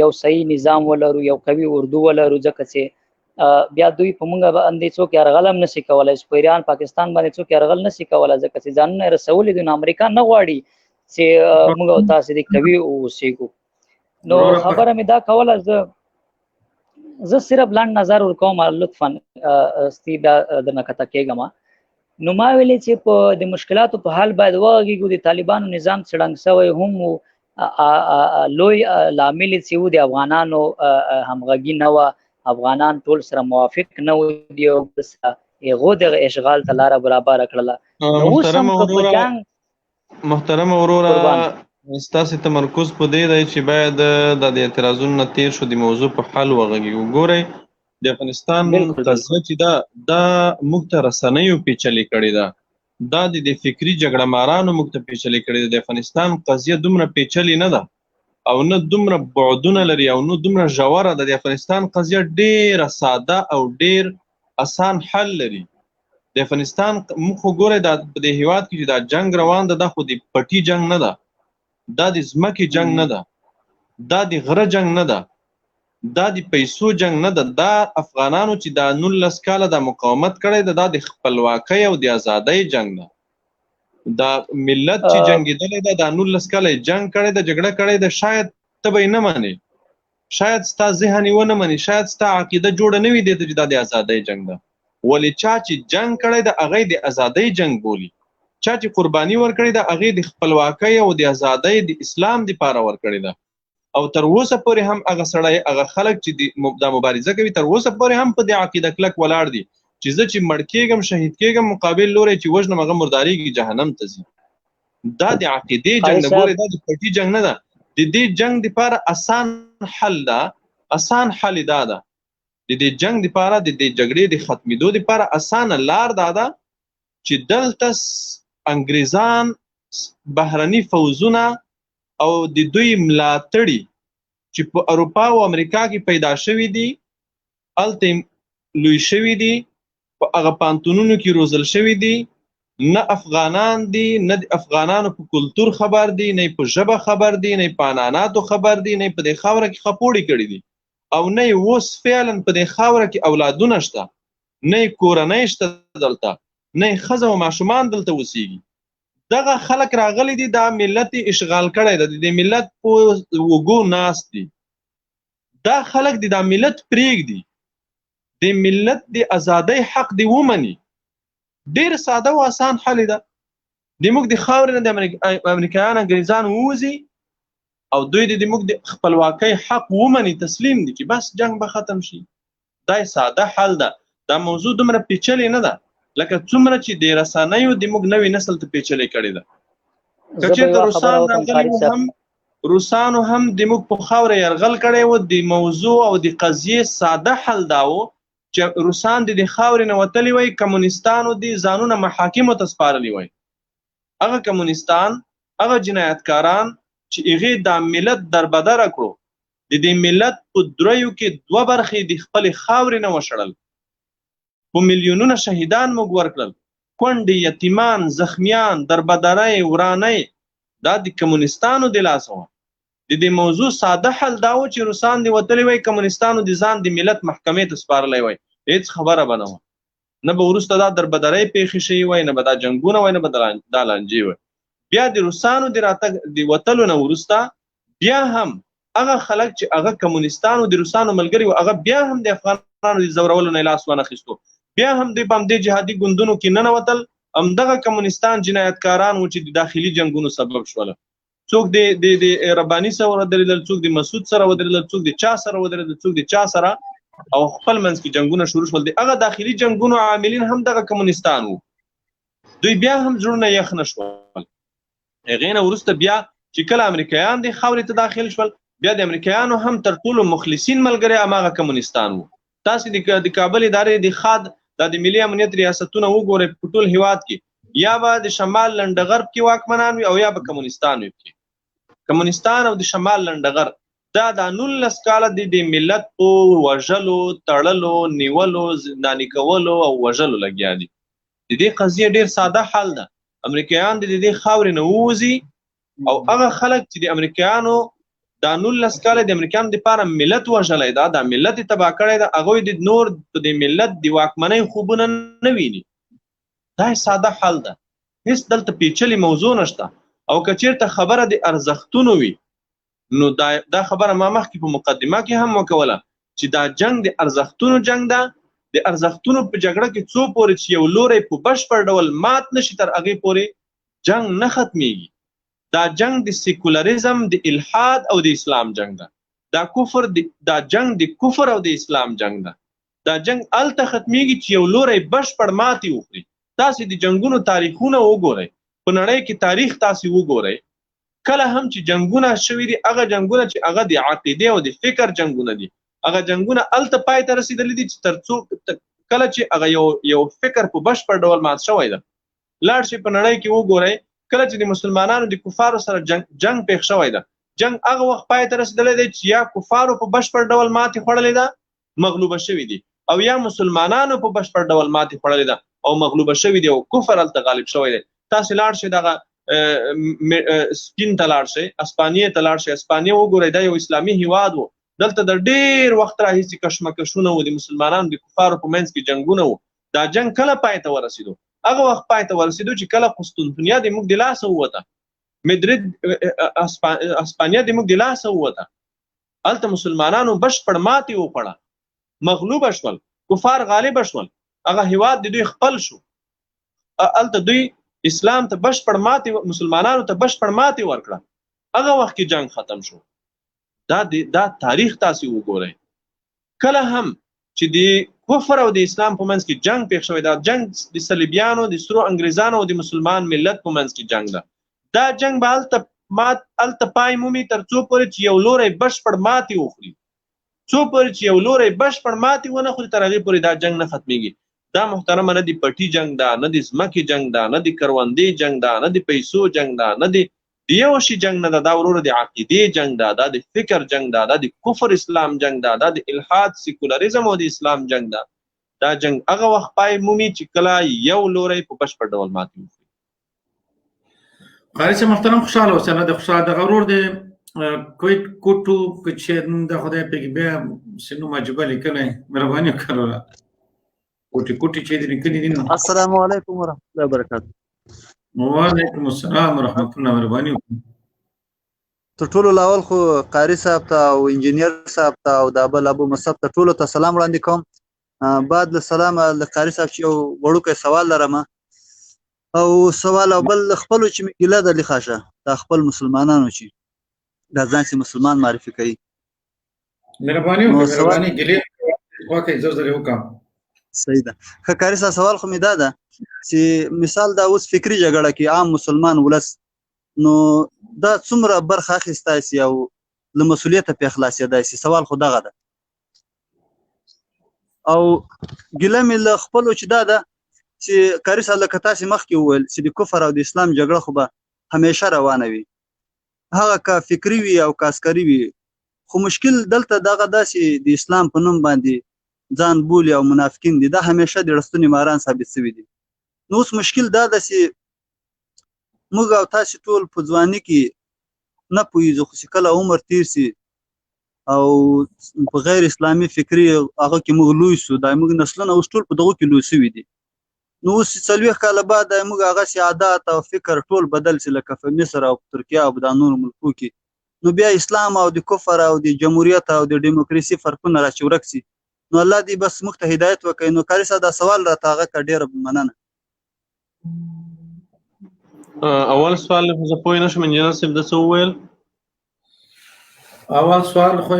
یو صحیح نظام ولرو، یو قوي اردو ولرو، ځکه چې بیا دوی په موږ باندې څوک یرغل هم نشي کولای، په ایران پاکستان باندې څوک یرغل نشي کولای، ځکه چې ځانونه رسولي دي. نو امریکا نه غواړي چې موږ او تاسو دې قوي اوسېږو. نو خبره مې دا کوله، زه صرف لنډ نظر ورکوم لطفا، ستی بیا درنه کته کېږم. نو ما ویلې چې په د مشکلاتو په حل باید وغږیږو. د طالبانو نظام چې ړنګ شوی هم و، لوی لامل چې و د افغانانو همغږي نه وه، افغانان ټول سره موافق نه وو، دی یو بل سره هغو دغه اشغال ته لاره برابره کړله. اوس هم که په جنګ محترم وروره، ستاسو تمرکز په دې دی چې باید د اعتراضونو نه تیر شو، د موضوع په حل وغږیږو. ګورئ، د افغانستان قضیه چې دا دا موږ ته رسنیو پیچلې کړې ده، دا د فکري جګړه مارانو موږ ته پیچلې کړې ده. د افغانستان قضیه دومره پیچلې نه ده او نه دومره بعدونه لري او نه دومره ژوره ده. د افغانستان قضیه ډیره ساده او ډیر اسان حل لري. د افغانستان موږ خو ګورئ، دا په دې هیواد کې چې دا جنگ روان ده، دا خو د پټي جنگ نه ده، دا د ځمکې جنگ نه ده، دا د غره جنگ نه ده، دا د پیسو جنگ نه ده. دا افغانانو چې دا 19 کاله دا مقاومت کړی ده، دا د خپلواکۍ او د ازادۍ جنگ ده. دا ملت چې جنگېدلی ده، دا 19 کاله یې جنگ کړی ده، جګړه کړې ده. شاید ته به یې نه منې، شاید ستا ذهن یې ونه مني، شاید ستا عقیده جوړه نه وي دې ته چې دا د ازادۍ جنگ ده، ولې چا چې جنگ کړی ده هغه د ازادۍ جنگ بولي، چا چې قرباني ورکړې ده هغه د خپلواکۍ او د ازادۍ د اسلام دپاره ورکړې ده. او تر اوسه پورې هم هغه سړی، هغه خلک چې دا مبارزه کوي، تر اوسه پورې هم په دې عقیده کلک ولاړ دي چې زه چې مړ کېږم، شهید کېږم، مقابل لوری چې وژنم هغه مردارېږي، جهنم ته ځي. دا د عقیدې جنګ ده. ګورې، دا د پټي جنګ نه ده. د دې جنګ دپاره اسان حل ده، اسان حل دا ده. د دې جنګ دپاره، د دې جګړې د ختمېدو دپاره اسانه لار دا ده چې دلته انګریزان، بهرني فوځونه او د دوی ملاتړي چې په اروپا او امریکا کې پیدا شوي دي، هلته لوی شوي دي، په هغه پانتونونو کې روزل شوي دي، نه افغانان دي، نه د افغانانو په کلتور خبر دي، نه په ژبه خبر دي، نه په عنعناتو خبر دي، نه په دې خاوره کې خپوړې کړي دي، او نه یې اوس فعلا په دې خاوره کې اولادونه شته، نه یې کورنۍ شته دلته، نه یې ښځه او ماشومان دلته اوسېږي. دغه خلک راغلي دي، دا ملت یې اشغال کړی دی، د دې ملت په اوږو ناست دي. دا خلک دي دا ملت پرېږدي، د ملت د ازادۍ حق دی ومني. ډیر ساده او اسان حل ده. د موږ د خاورې نه د امریکایان انګریزان ووځي او دوی د موږ د خپلواکۍ حق ومني، تسلیم دي چې بس جنگ به ختم شي. دا ساده حل ده. دا موضوع دومره پیچلې نه ده لکه څومره چې د رسنیو د موږ نوې نسل ته پیچلې کړې ده. که چېرته روسان راغلي وو، هم روسانو هم د موږ په خاوره یرغل کړی و، د موضوع او د قضیې ساده حل دا و چې روسان د دې خاورې نه وتلي وای، کمونستانو دې ځانونه محاکمو ته سپارلي وای. هغه کمونستان، هغه جنایتکاران چې هغې دا ملت دربدره کړو، د دې ملت په دریو کې دوه برخې د خپلې خاورې نه وشړل، په میلیونونه شهیدان موږ ورکړل، کونډې، یتیمان، زخمیان، دربدرۍ، ورانۍ، دا د کمونستانو د لاسه وه. د دې موضوع ساده حل دا و چې روسان دې وتلي وای، کمونستانو دې ځان د ملت محکمې ته سپارلی وای، هېڅ خبره به نه وه. نه به وروسته دا دربدرۍ پېښې شوي وای، نه به دا جنګونه وای، نه به دا لانجې وای. بیا د روسانو د راتګ د وتلو نه وروسته بیا هم هغه خلک چې هغه کمونستانو د روسانو ملګري وو، هغه بیا هم د افغانانو د ځورولو نه لاس وانه خیستو، بیا هم دوی په همدې جهادي ګوندونو کې ننوتل. همدغه کمونستان جنایتکاران وو چې د داخلي جنګونو سبب شول. څوک د د د رباني سره ودرېدل، څوک د مسعود سره ودرېدل، څوک د چا سره ودرېدل، څوک د چا سره، او خپل منځ کې جنگونه شروع شول. د هغه داخلي جنگونو عاملین هم دغه کمونستان وو. دوی بیا هم زړونه یخ نه شول. هغې نه وروسته بیا چې کله امریکایان د خاورې ته داخل شول، بیا د امریکایانو هم تر ټولو مخلصین ملګری هماغه کمونستان وو. تاسو د کابل ادارې د خاد د ملي امنیت ریاستونه وګورئ په ټول هیواد کې، یا به د شمال لنډغرب کې واکمنان وي او یا به کمونستان وي. پکې کمونستان او د شمال لنډغر دا د 19 کاله د دې ملت په وژلو، تړلو، نیولو، زنداني کولو او وژلو لګیا دي. د دې قضیې ډیر ساده حل ده، امریکایان د دې خاورې نه ووځي او هغه خلک چې د امریکایانو دا 19 کاله د امریکایانو دپاره ملت وژلی ده، دا ملت یې تباه کړی ده، هغوی د نور په دې ملت د واکمنۍ خوبونه نه ویني. دا یې ساده حل ده، هیڅ دلته پیچلې موضوع نشته. او که چیرته خبره د ارزښتونو وي، نو دا خبره ما مخکې په مقدمه کې هم وکوله چې دا جنگ د ارزښتونو جنگ ده. د ارزښتونو په جګړه کې څو پورې چې یو لوری په بشپړ ډول مات نشي تر هغې پورې جنگ نه ختمیږي. دا جنگ د سیکولریزم، د الحاد او د اسلام جنگ ده. دا کفر دا جنگ د کفر او د اسلام جنگ ده. دا جنگ الته ختمیږي چې یو لوری بشپړ ماتې وخوري. تاسې د جنگونو تاریخونه وګورئ، په نړۍ کې تاریخ تاسې وګورئ، کله هم چې جنگونه شوي دي، هغه جنگونه چې هغه د عقیدې او د فکر جنگونه دي، هغه جنگونه الته پای ته رسېدلي دي چې تر څو کله چې هغه یو فکر په بشپړ ډول مات شوی ده. لاړ شئ په نړۍ کې وګورئ، کله چې د مسلمانانو د کفارو سره جنگ پېښ شوی ده، جنگ هغه وخت پای ته رسېدلی دی چې یا کفارو په بشپړ ډول ماتې خوړلې ده، مغلوبه شوي دي، او یا مسلمانانو په بشپړ ډول ماتې خوړلې ده او مغلوبه شوي دي او کفر هلته غالب شوی دی. تاسې لاړ شئ دغه سپین ته لاړ شئ، اسپانیې ته لاړ شئ، اسپانیه وګورئ، دا یو اسلامي هیواد و، دلته د ډېر وخت راهیسې کشمکشونه وو، د مسلمانانو د کفارو په منځ کې جنګونه وو. دا جنګ کله پای ته ورسېدو؟ هغه وخت پای ته ورسېدو چې کله قسطنطنیه د موږ د لاسه ووته، مدرید اسپانیا د موږ د لاسه ووته، هلته مسلمانانو بشپړ ماتې وخوړه، مغلوبه شول، کفار غالبه شول، هغه هیواد د دوی خپل شو. هلته دوی اسلام ته بشپړ ماتې، مسلمانانو ته بشپړ ماتې ورکړه، هغه وخت کې جنگ ختم شو. دا تاریخ تاسې وګورئ. کله هم چې د کفر او د اسلام په منځ کې جنگ پېښ شوی، دا جنگ د صلیبیانو، د سرو انګریزانو او د مسلمان ملت په منځ کې جنگ ده. دا جنگ به هلته پای مومي تر څو پورې چې یو لوری بشپړ ماتې وخوري. څو پورې چې یو لوری بشپړ ماتې ونه خوري تر هغې پورې دا جنگ نه ختمیږي. دا محترمه نه د پټي جنگ ده، نه د ځمکې جنگ ده، نه د کروندې جنگ ده، نه د پیسو جنگ ده، نه د یو شي جنگ نه ده. دا وروره د عقیدې جنگ ده، دا د فکر جنگ ده، دا د کفر اسلام جنگ ده، دا د الحاد سیکولریزم او د اسلام جنگ ده. دا جنگ هغه وخت پای مومي چې کله یو لوری په بشپړ ډول ماتې وخوري. قاري صاحب محترم خوشحاله اوسئ. الله دې خوشحاله. دغه ورور دې کویټ کوټو که چې د خدای پکې بیا سينو عجیبه لیکلی، مهرباني وکړه وروره. کوټي کوټي چې دې لیکلي دي نو. السلام علیکم ورحمت الله وبرکاته. وعلیکم السلام ورحمت الله، مهرباني وکړه. تر ټولو لاول خو قاري صاحب ته او انجینر صاحب ته او د بل ابو مصعب ته ټولو ته سلام وړاندې کوم. بعد له سلامه له قاري صاحب چې یو وړوکی سوال لرم او سوال او بل خپلو چې مې ګیله ده لخاشه دا خپل مسلمانانو چې دا ځان چې مسلمان معرفي کوي. مهرباني وکړه، مهرباني ګیلې وکړئ، زر زر یې وکړم. صحیح ده. ښه قاري صاحب سوال خو مې دا ده چې مثال دا اوس فکري جګړه کې عام مسلمان ولس نو دا څومره برخه اخیستی سي او له مسؤلیته پرې خلاصېدای سي؟ سوال خو دغه ده. او ګیله مې له خپلو چې دا ده چې قاري صاحب لکه تاسې مخکې وویل چې د کفر او د اسلام جګړه خو به همیشه روانه وي، هغه که فکري وي او که عسکري وي، خو مشکل دلته دغه داسې د اسلام په نوم باندې ځان بولي او منافقین دي، دا همیشه د ړستوني ماران ثابت سوي دي. نو اوس مشکل دا ده چې موږ او تاسې ټول په ځواني کې نه پوهېږو، خو چې کله عمر تیر سي او په غیر اسلامي فکري هغه کې موږ لوی سو، دا موږ نسلونه اوس ټول په دغو کې لوی سوي دي. نو اوس چې 40 کاله بعد دا موږ هغسې عادات او فکر ټول بدل سي لکه په مصر او په ترکیه او په دا نورو ملکو کې، نو بیا اسلام او د کفر او د جمهوریت او د ډیموکراسي فرقونه را چې ورک سي. نو الله دې بس موږ ته هدایت وکړي. نو قاري صاحب دا سوال راته هغه که ډېره مننه. اول سوال خو زه پوه نه شوم انجینر صاحب د څه وویل؟ اول سوال خو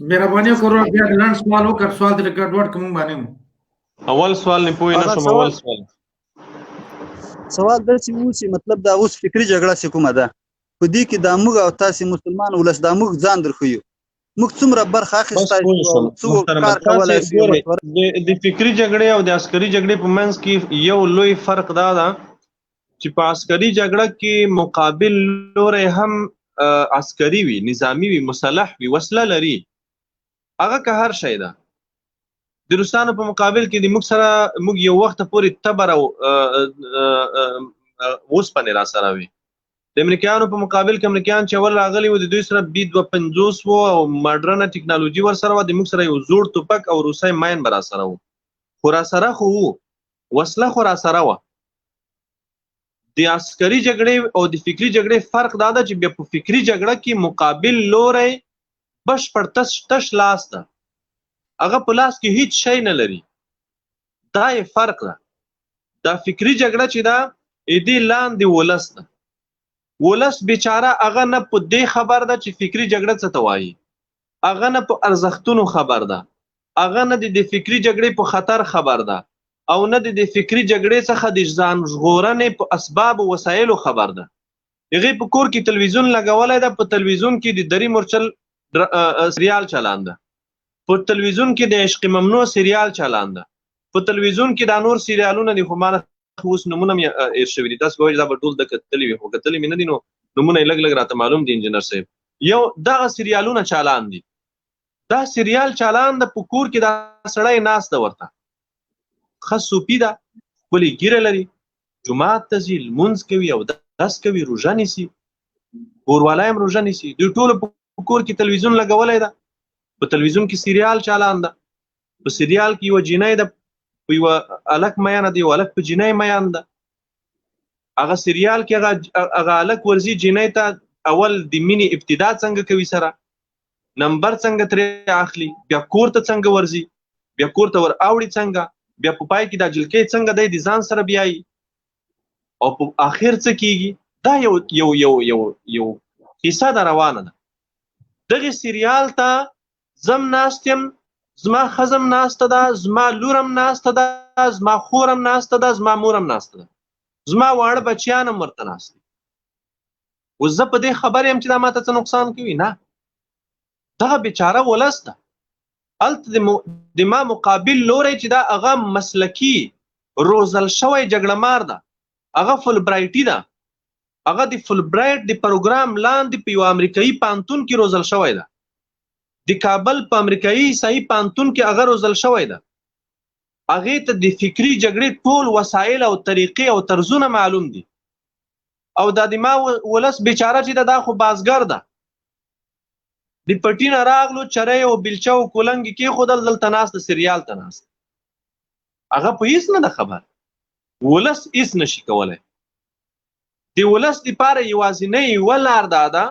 مهرباني وکړه بیا لنډ سوال وکړ، سوال دې ګډوډ کوم باندې. اول سوال نه پوه نه شوم. اول سوال سوال دا چې اوس مطلب دا اوس فکری جګړه څه کومه ده؟ په دې کې دا موږ او تاسې مسلمان ولس، دا موږ ځان درښیو، موږ څومره برخه بس اخیستای پوه شو او شوم څه محترمه. کار تاسې کولای شو؟ ګورئ، مشوره. د فکري جګړې او د عسکري جګړې په منځ کې یو لوی فرق دا ده چې په عسکري جګړه کې مقابل لوری هم عسکري وي، نظامي وي، مسلح وي، وسله لري، هغه که هر شی ده. د روسانو په مقابل کې د موږ سره موږ یو وخت پورې تبر او اوسپنې را سره وي. د امریکایانو په مقابل کې امریکایان چې اول راغلي وو، د دوی سره بي 52 وو او ماډرنه ټکنالوژي ورسره وه. د موږ سره یو زوړ توپک او روسی ماین به را سره وو، خو را سره خو وو، وسله خو را سره وه. د عسکري جګړې او د فکري جګړې فرق دا ده چې بیا په فکري جګړه کې مقابل لوری بشپړ تش تش لاس ده، هغه په لاس کې هیڅ شی نه لري، دا یې فرق ده. دا فکري جګړه چې ده، دې لاندې ولس ده. ولس بیچاره هغه نه په دې خبر ده چې فکري جګړه څه ته وایي، هغه نه په ارزښتونو خبر ده، هغه نه د فکري جګړې په خطر خبر ده، او نه د فکري جګړې څخه د ځان ژغورنې په اسباب او وسایلو خبر ده. هغې په کور کې تلویزیون لګولی ده، په تلویزیون کې د دري مورچل سریال چلان ده، په تلویزیون کې د عشق ممنوع سریال چلان ده، په تلویزیون کې دا نور سریالونه دي، خو ما نه اوس نمونه مې هېر شوي دي. تاسو به وایئ دا به ټول د کتلي وي، خو کتلي مې نه دي، نو نمونه یې لږ لږ راته معلوم دي. انجینر صاحب، یو دغه سریالونه چالان دي، دا سریال چالان ده، په کور کې دا سړی ناست ده، ورته ښه سوپي ده، ښکلې ږیره لري، جومات ته ځي، لمونځ کوي او دس کوي، روژه نیسي، کوروالا هم روژه نیسي. دوی ټولو په کور کې تلویزیون لګولی ده، په تلویزیون کې سریال چالان ده، په سریال کې یوه جینۍ ده په یوه هلک میانه ده، یو هلک په جینۍ میان ده. هغه سریال کې هغه هلک ورځي جینۍ ته، اول د مینې ابتدا څنګه کوي، سره نمبر څنګه ترې اخلي، بیا کور ته څنګه ورځي، بیا کور ته ور اوړي څنګه، بیا په پای کې دا جلکۍ څنګه دی د ځان سره بیایي، او په آخر څه کیږي. دا یو یو یو یو یو کیسه ده روانه ده. دغه سریال ته زم ناست یم، زما ښځم ناسته ده، زما لورم ناسته ده، زما خورم ناسته ده، زما مورم ناسته ده، زما واړه بچیان هم ورته ناست دي. اوس زه په دې خبر یم چې دا ماته څه نقصان کوي؟ نه، دغه بیچاره ولس ده. هلته د ما مقابل لوری چې دا هغه مسلکي روزل شوی جګړه مار ده، هغه فولبرایټي ده، هغه د فولبرایټ د پروګرام لاندې په یو امریکایي پانتون کې روزل شوی ده، د کابل په امریکایي عیسايي پانتون کې هغه روزل شوی ده. هغې ته د فکري جګړې ټول وسایل او طریقې او طرزونه معلوم دي. او دا د ما ولس بیچاره چې ده، دا خو بازګر ده، د پټي نه راغلو، چرۍ او بیلچه او کولنګ یې کېښودل، دلته ناست ده، سریال ته ناست، هغه په هیڅ نه ده خبر. ولس هیڅ نشي کولی. د ولس دپاره یوازینۍ یوه لار دا ده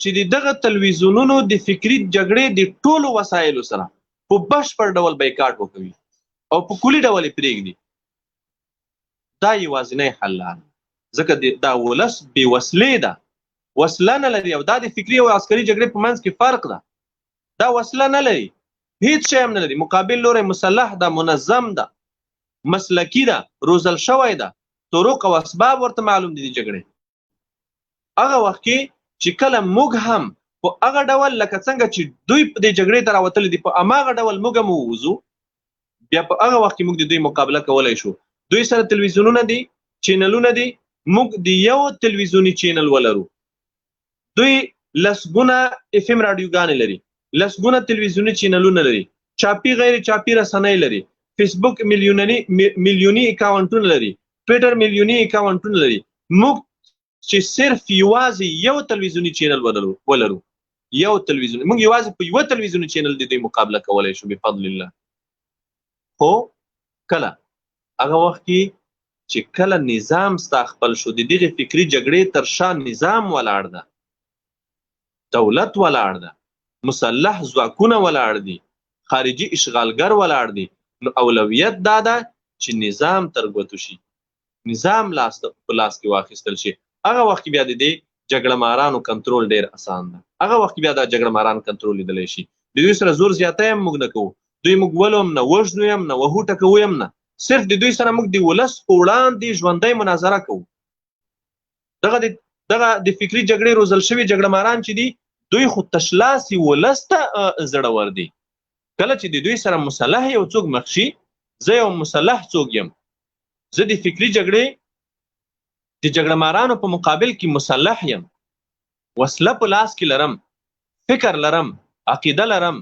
چې د دغه تلویزیونونو د فکري جګړې د ټولو وسایلو سره په بشپړ ډول بایکاټ وکوي او په کلي ډول یې پرېږدي. دا یوازینۍ حل لار ده، ځکه دا ولس بې وسلې ده، وسله نه لري، او دا د فکري او عسکري جګړې په منځ کې فرق ده. دا وسله نه لري، هیڅ شی هم نه لري. مقابل لوری مسلح ده، منظم ده، مسلکي ده، روزل شوی ده، طرق او اسباب ورته معلوم دي د جګړې. هغه وخت کې چې کله موږ هم په هغه ډول لکه څنګه چې دوی په دې جګړې ته راوتلي دي، په هماغه ډول موږ هم ووځو، بیا په هغه وخت کې موږ د دوی مقابله کولی شو. دوی سره تلویزیونونه دي، چینلونه دي، موږ د یو تلویزیوني چینل ولرو. دوی لسګونه اف ام راډیوګانې لري، لسګونه تلویزیوني چینلونه لري، چاپي غیر چاپي رسنۍ لري، فیسبوک میلیوني اکاونټونه لري، ټویټر میلیوني اکاونټونه لري. موږ چې صرف یوازې یو تلویزیوني چینل ولرو، یو تلویزیون، موږ یوازې په یو تلویزیوني چینل د دوی مقابله کولی شو بفضل الله. خو کله هغه وخت کې چې کله نظام ستا خپل شو، د دغې فکري جګړې تر شا نظام ولاړ ده، دولت ولاړ ده، مسلح ځواکونه ولاړ دي، خارجي اشغالګر ولاړ دي، نو اولویت دا ده چې نظام تر ګوتو شي، نظام لاس په لاس کې واخیستل شي. هغه وخت کې بیا د دې جګړه مارانو کنترول ډیر اسان ده، هغه وخت کې بیا دا جګړه ماران کنترول لیدلی شي. د دوی سره زور زیاتی هم موږ نه کوو، دوی موږ ولو هم نه، وژنو هم نه، وهو ټکوو هم نه، صرف د دوی سره موږ د ولس په وړاندې ژوندی مناظره کوو. دغه د دغه د فکري جګړې روزل شوي جګړه ماران چې دي، دوی خو تشلاسي ولس ته زړور دي. کله چې د دوی سره مسلح یو څوک مخ شي، زه یو مسلح څوک یم، زه د فکري جګړې د جګړه مارانو په مقابل کې مسلح یم، وسله په لاس کې لرم، فکر لرم، عقیده لرم،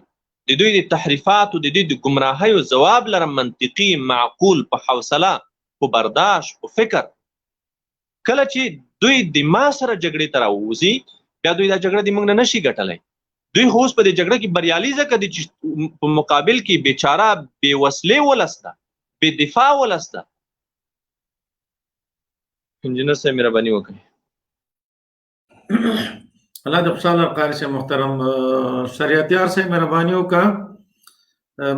د دوی د تحریفاتو، د دوی د ګمراهیو ځواب لرم، منطقي، معقول، په حوصله، په برداشت، په فکر. کله چې دوی د ما سره جګړې ته راووځي، بیا دوی دا جګړه د موږ نه نشي ګټلی. دوی خو اوس په دې جګړه کې بریالي ځکه دي چې په مقابل کې بیچاره بې وسلې ولس ده، بې دفاع ولس ده. انجینر صاحب مهرباني وکړئ. الله دې خوشاله قاری صاحب محترم. شریعتیار صاحب مهرباني وکړه،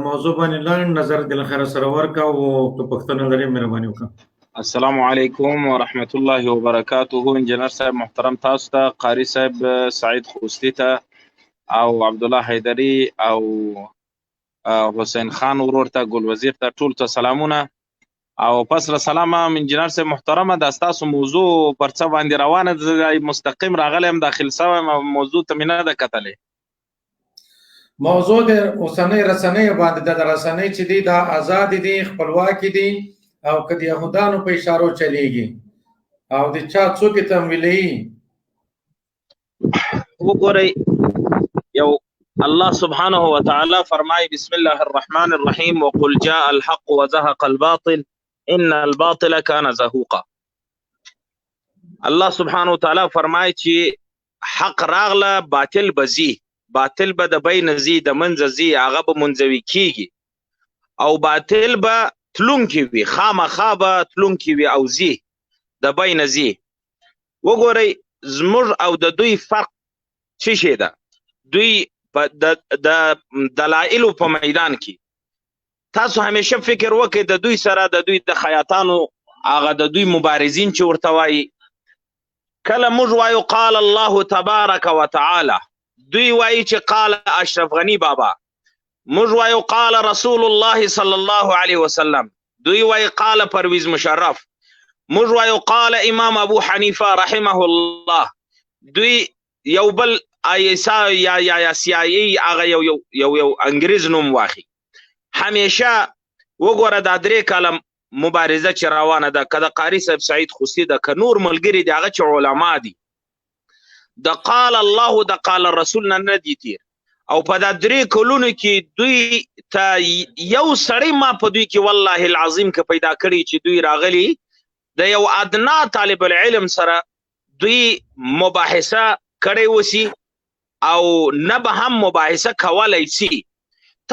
موضوع باندې لنډ نظر د خیر سره ورکا او که پښتنه لري مهرباني وکړه. السلام علیکم ورحمت الله وبرکاته. انجنیر صاحب محترم، تاسو ته، قاری صاحب سعید خوستی ته او عبد الله حیدری او حسین خان ورور ته، ګل وزیر ته، ټول ته سلامونه او پس له سلامه. انجنیر صاحب محترمه، دا ستاسو موضوع پر څه باندې روانه ده؟ مستقیم راغلی یم، داخل شوی یم، موضوع ته مې نه ده کتلې. موضوع د اوسنۍ رسنۍ باندې د رسنۍ چې دي دا آزاد دي، خپلواکي دي او که د یهودانو په اشارو چلیږي او د چا څوک تمویلوي؟ وګورئ، یو الله سبحانه وتعالى فرمای، بسم الله الرحمن الرحیم، وقل جاء الحق وزهق الباطل ان الباطل كان زهوقا. الله سبحانه وتعالى فرمای چې حق راغله، باطل به ځي، باطل به د بین ځي، د منځه ځي، هغه به منزوي کیږي او باطل به تلونکي وي، خامخا به تلونکي وي او ځي، د بین ځي. وګورئ، زموږ او د دوی فرق څه شی ده؟ دوی په د دلایلو په میدان کې، تاسو همیشه فکر وکړئ، د دوی سره د دوی د خیاطانو هغه د دوی مبارزین چې ورته وایي، کله موږ وایو قال الله تبارک وتعالی، دوی وایي چې قال اشرف غنی بابا. موږ وایو قال رسول الله صلی الله علیه وسلم، دوی وایي قال پرویز مشرف. موږ وایو قال امام ابو حنیفه رحمه الله، دوی یو بل آی اس آی یا یا یا سی آی ای هغه یو یو یو یو انګریز نوم واخی. همیشه وګوره، دا درې کاله مبارزه چې روانه ده، که د قاري صاحب سعید خوستی ده، که نور ملګري دي، هغه چې علما دي، د قال الله د قال رسول نه نه دي تیر. او په دا درې کلونو کې دوی ته یو سړی ما په دوی کې والله العظیم که پیدا کړي چې دوی راغلي د یو ادنا طالب العلم سره دوی مباحثه کړی وسی او نه به هم مباحثه کولای سي.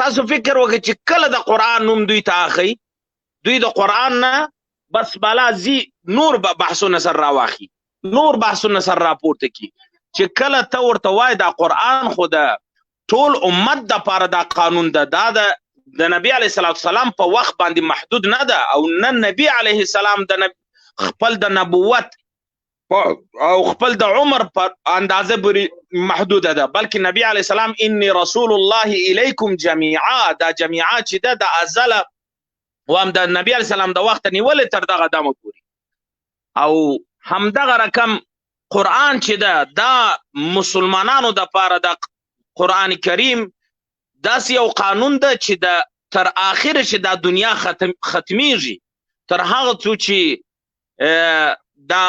تاسو فکر وکړئ چې کله د قرآن نوم دوی ته اخی، دوی د قرآن نه بس بالا زی نور بحثونه سره راواخي، نور بحثونه سره راپورته کی. چې کله ته ورته وای دا قرآن خو د ټول امت د پاره دا قانون ده، دا د نبی علیه الصلاة والسلام په وخت باندې محدود نه ده، او نه نبی علیه السلام د خپل د نبوت او خپل د عمر په اندازه پورې محدوده ده، بلکې نبی علیه السلام انی رسول الله الیکم جمیعا، دا جمیعا چې ده د ازله وام د نبی علیه السلام د وخت نیولې تر دغه دمه پورې. او همدغه رقم قرآن چې ده دا مسلمانانو د پاره د قرآن کریم داسې یو قانون ده چې د تر آخره چې دا دنیا ختمیږي، تر هغه څو چې دا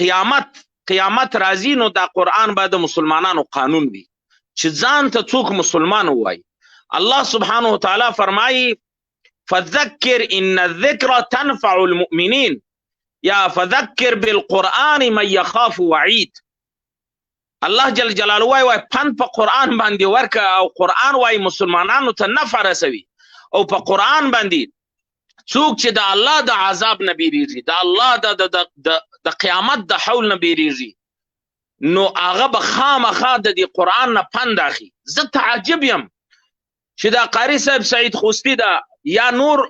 قیامت راځي، نو دا قرآن به د مسلمانانو قانون وي چې ځان ته څوک مسلمان ووایي. الله سبحانه وتعالی فرمایي فذکر ان الذکر تنفع المؤمنین، یا فذکر بالقرآن من یخاف وعید. الله جل جلاله وای وای پند په قرآن باندې ورکه، او قرآن وای مسلمانانو ته نفع رسوي، او په قرآن باندې څوک چې د الله د عذاب نه بیریږي، د الله د قیامت د حول نه بیریږي، نو هغه به خامخا د دې قرآن نه پند اخلي. زه تعجب یم چې دا قاري صاحب سعید خوستی ده یا نور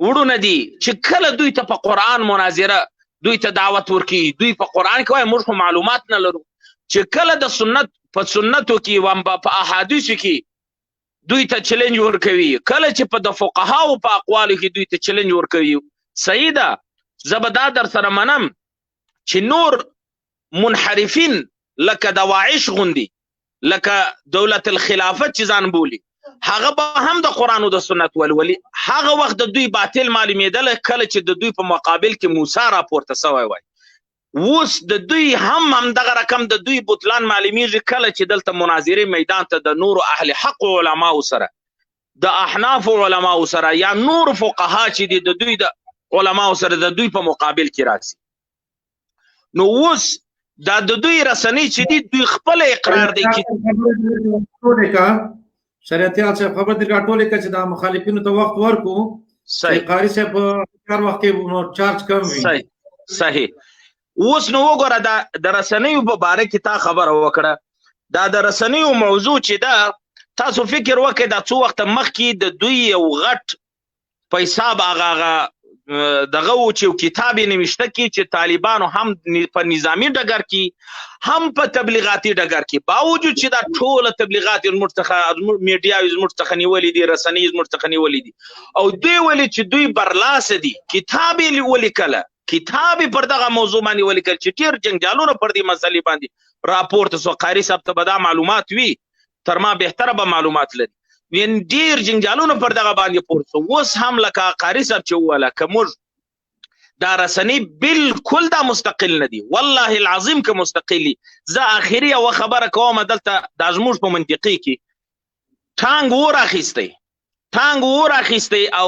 وړونه دي چې کله دوی ته په قرآن مناظره، دوی ته دعوت ورکوي، دوی په قرآن کې وایي موږ خو معلومات نه لرو، چې کله د سنت په سنتو کې وام په احادیثو کې دوی ته چلنج ورکوي، کله چې په د فقهاو په اقوالو کې دوی ته چلنج ورکوي. صحیح ده، زه به دا در سره منم چې نور منحرفین لکه دواعش غوندي، لکه دولت الخلافت چې ځان بولي، هغه به هم د قرآن او د سنت ولولي. هغه وخت د دوی باطل معلومېدل کله چې د دوی په مقابل کې موسی راپورته سوی وای. اوس د دوی هم همدغه رقم د دوی بطلان معلومیږي کله چې دلته مناظرې میدان ته د نورو اهل حق علماو سره، د احناف علماو سره یا نور فقها چې دي د دوی د علماو سره د دوی په مقابل کې راسي. نو اوس دا د دوی رسنۍ چې دي دوی خپل اقرار دی چې شریعتیال صاحب خبر دې راټولې کړه چې دا مخالفینو ته وخت ورکو. صحیح. قاری صاحب هر وخت کې چارج کم وي. صحیح صحیح. اوس نو وګوره دا د رسنیو په باره کې تا خبره وکړه. دا د رسنیو موضوع چې ده، تاسو فکر وکړئ دا څو وخته مخکې د دوی یو غټ په حساب هغه هغه دغه و چې یو کتاب یې نوشته کی چې طالبانو هم په نظامی ډګر کې هم په تبلیغاتي ډګر کې، باوجود چې دا ټوله تبلیغات یې زموږ څخه، زموږ میډیا یې زموږ څخه نیولې دي، رسنۍ یې زموږ څخه نیولې دي، او دوی ویلي چې دوی برلاسه دي. کتاب یې ولیکله، کتاب یې پر دغه موضوع باندې ولیکل چې ډېر جنجالونه پر دې مسئلې باندې راپورته سو. قاري صاحب ته به دا معلومات وي، تر ما بهتره به معلومات لري. یعنی ډېر جنجالونه پر دغه باندې پورته سو. اوس هم لکه قاري صاحب چې وویله که موږ دا رسنۍ بالکل دا مستقل نه دي، والله العظیم که مستقل دي. زه آخري یوه خبره کوم دلته، دا زموږ په منطقې کې ټانګ اور اخیستی، ټانګ اور اخیستی او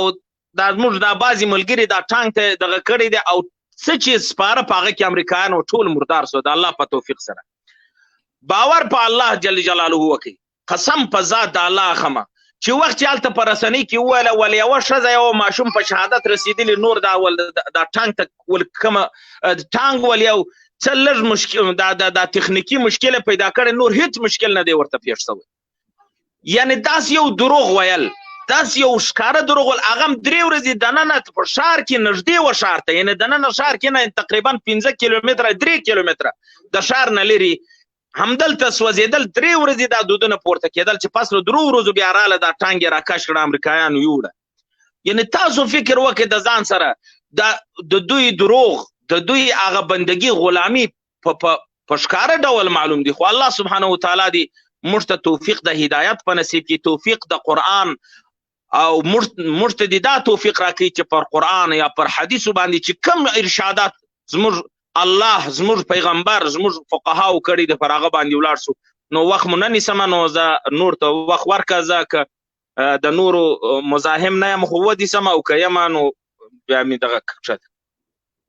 دا زموږ دا بعضې ملګري دا ټانګ ته دغه کړی دی او څه چې سپاره په هغه کې امریکایانو ټول مردار سو. د الله په توفیق سره باور په الله جل جلاله وکړئ، قسم په ذات د الله خمه چې وخت چې هلته په رسنۍ کې وویله ول یوه ښځه یو ماشوم په شهادت رسېدلي، نور دا ول دا ټانګ ته ول کومه ټانګ ول یو څه لږ مشکل دا دا دا تخنیکي مشکل پیدا کړی، نور هیڅ مشکل نه دی ورته پېښ شوی. یعنی داسې یو دروغ ویل، داسې یو ښکاره دروغ ویل، هغه هم درې ورځې دننه په ښار کې نږدې و ښار ته، یعنی دننه ښار کې نه تقریبا 5 کیلومتره 3 کیلومتره د ښار نه لرې همدلته سوځېدل. درې ورځې دا دودونه پورته کېدل چې پس له درو ورځو بیا راله دا ټانګ یې راکش کړه، امریکایانو یوړه. یعنی تاسو فکر وکړئ د ځان سره، دا د دوی دروغ، د دوی هغه بندګي غلامي په په په ښکاره ډول معلوم دي. خو الله سبحانه وتعالی دې موږ ته توفیق د هدایت په نصیب کړي، توفیق د قرآن، او موږ ته دې دا توفیق راکړي چې پر قرآن یا پر حدیثو باندې چې کوم ارشادات زموږ الله، زموږ پیغمبر، زموږ فقهاو کړي دي، پر هغه باندې ولاړ سو. نو وخت مو نه نیسم، نو زه نور ته وخت ورکړه، زه که د نورو مزاحم نه یم خو ودیسم، او که یم نو بیا مې دغه کښته.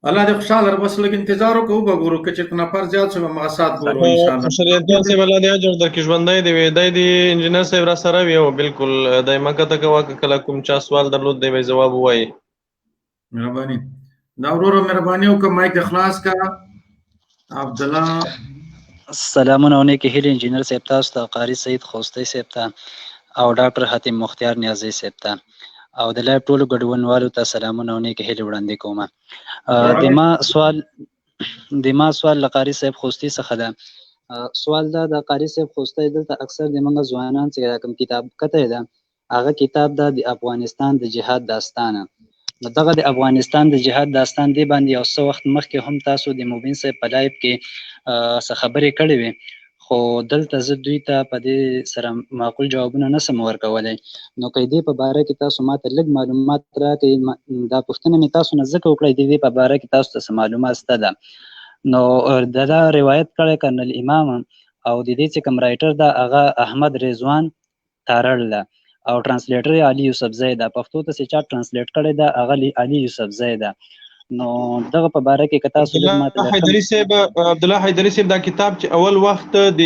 الله دې خوشحاله لره. بس لږ انتظار وکړو، وبه ګورو که چېرته نفر زیات شو به موږ سات ګورو ان شاء الله. شریعت جان صاحب الله دې اجر درکړي، ژوندی دې وي. دی دې انجینر صاحب را سره وي او بالکل دی مه کته کوه، که کله کوم چا سوال درلود دی به ځواب ووایي. مهرباني دا وروره، مهرباني وکړه مایک دې خلاص کړه. عبدالله سلامونه او نیکې هیلې انجینر صاحب تاسو ته، قاري سعید خوستی صاحب ته او ډاکټر حاتم مختیار نیازی صاحب ته او د لایو ټولو ګډونوالو ته سلامونه او نیکې هیلې وړاندې کوم. د ما سوال له قاري صاحب خوستی څخه ده. سوال دا د قاري صاحب خوستی دلته اکثر د موږ ځوانان چې دا کوم کتاب کته ده، هغه کتاب ده د افغانستان د جهاد داستان. نو دغه د افغانستان د جهاد داستان دی باندې یو څه وخت مخکې هم تاسو د مبین صاحب په لایف کې څه خبرې کړې وې، خو دلته زه دوی ته په دې سره معقول جوابونه نه سم ورکولی. نو که دې په باره کې تاسو ماته لږ معلومات راکړئ، دا پوښتنه مې تاسو نه ځکه وکړه د دې په باره کې تاسو ته څه معلومات شته ده. نو دا روایت کړی کرنل امام او د دې چې کوم رایټر ده هغه احمد رضوان تارړ ده او ټرانسلیټر یې علي یوسفزی ده، پښتو ته چې چا ټرانسلیټ کړی ده هغه علي یوسفزی ده. نو دغه په باره کې که تاسو لږ ماته حیدري صاحب، عبدالله حیدري صاحب، دا کتاب چې اول وخت د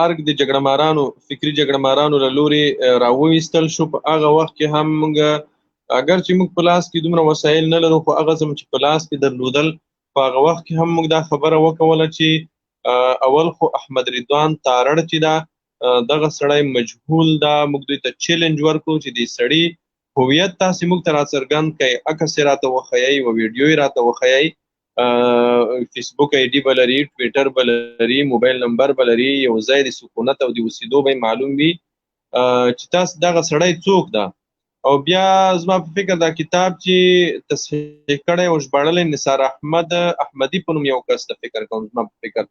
ارګ د جګړه مارانو، فکري جګړه مارانو له لوري راوویستل شو، په هغه وخت کې هم موږ اګر چې موږ په لاس کې دومره وسایل نه لرو، خو هغه څه چې په لاس کې درلودل په هغه وخت کې هم موږ دا خبره وکوله چې اول خو احمد رضوان تارړ چې دا دغه سړی مجهول ده، موږ دوی ته چیلنج ورکړو چې دې سړي هویت تاسې موږ ته راڅرګند کړئ، عکس یې راته وښیئ او ویډیو یې راته وښیئ، فیسبوک آی ډي به لري، ټویټر به لري، موبایل نمبر به لري، یو ځای د سکونت او د اوسېدو به یې معلوم وي چې تاسو دغه سړی څوک ده. او بیا زما په فکر دا کتاب چې تصحیح کړی او ژباړلی نثار احمد احمدي په نوم یو کس ته فکر کوم زما په فکر،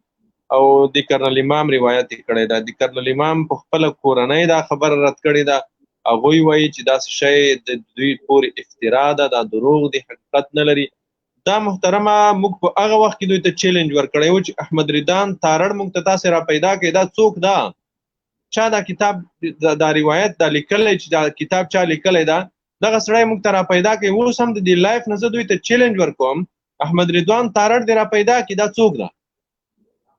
او د کرنل امام روایت یې کړی ده. د کرنل امام په خپله کورنۍ دا خبره رد کړې ده، هغوی وایي چې داسې شی د دوی پورې افترا ده، دا دروغ دي، حقیقت نه لري. دا محترمه موږ په هغه وخت کې دوی ته چیلنج ورکړی و چې احمد ریدان تارړ موږ ته تاسې را پیدا کړئ، دا څوک ده، چا دا کتاب دا روایت دا لیکلی، چې دا کتاب چا لیکلی ده، دغه سړی موږ ته را پیدا کړئ. اوس هم د دې لایف نه زه دوی ته چیلنج ورکوم، احمد رضوان تارړ دې را پیدا کړي، دا څوک ده،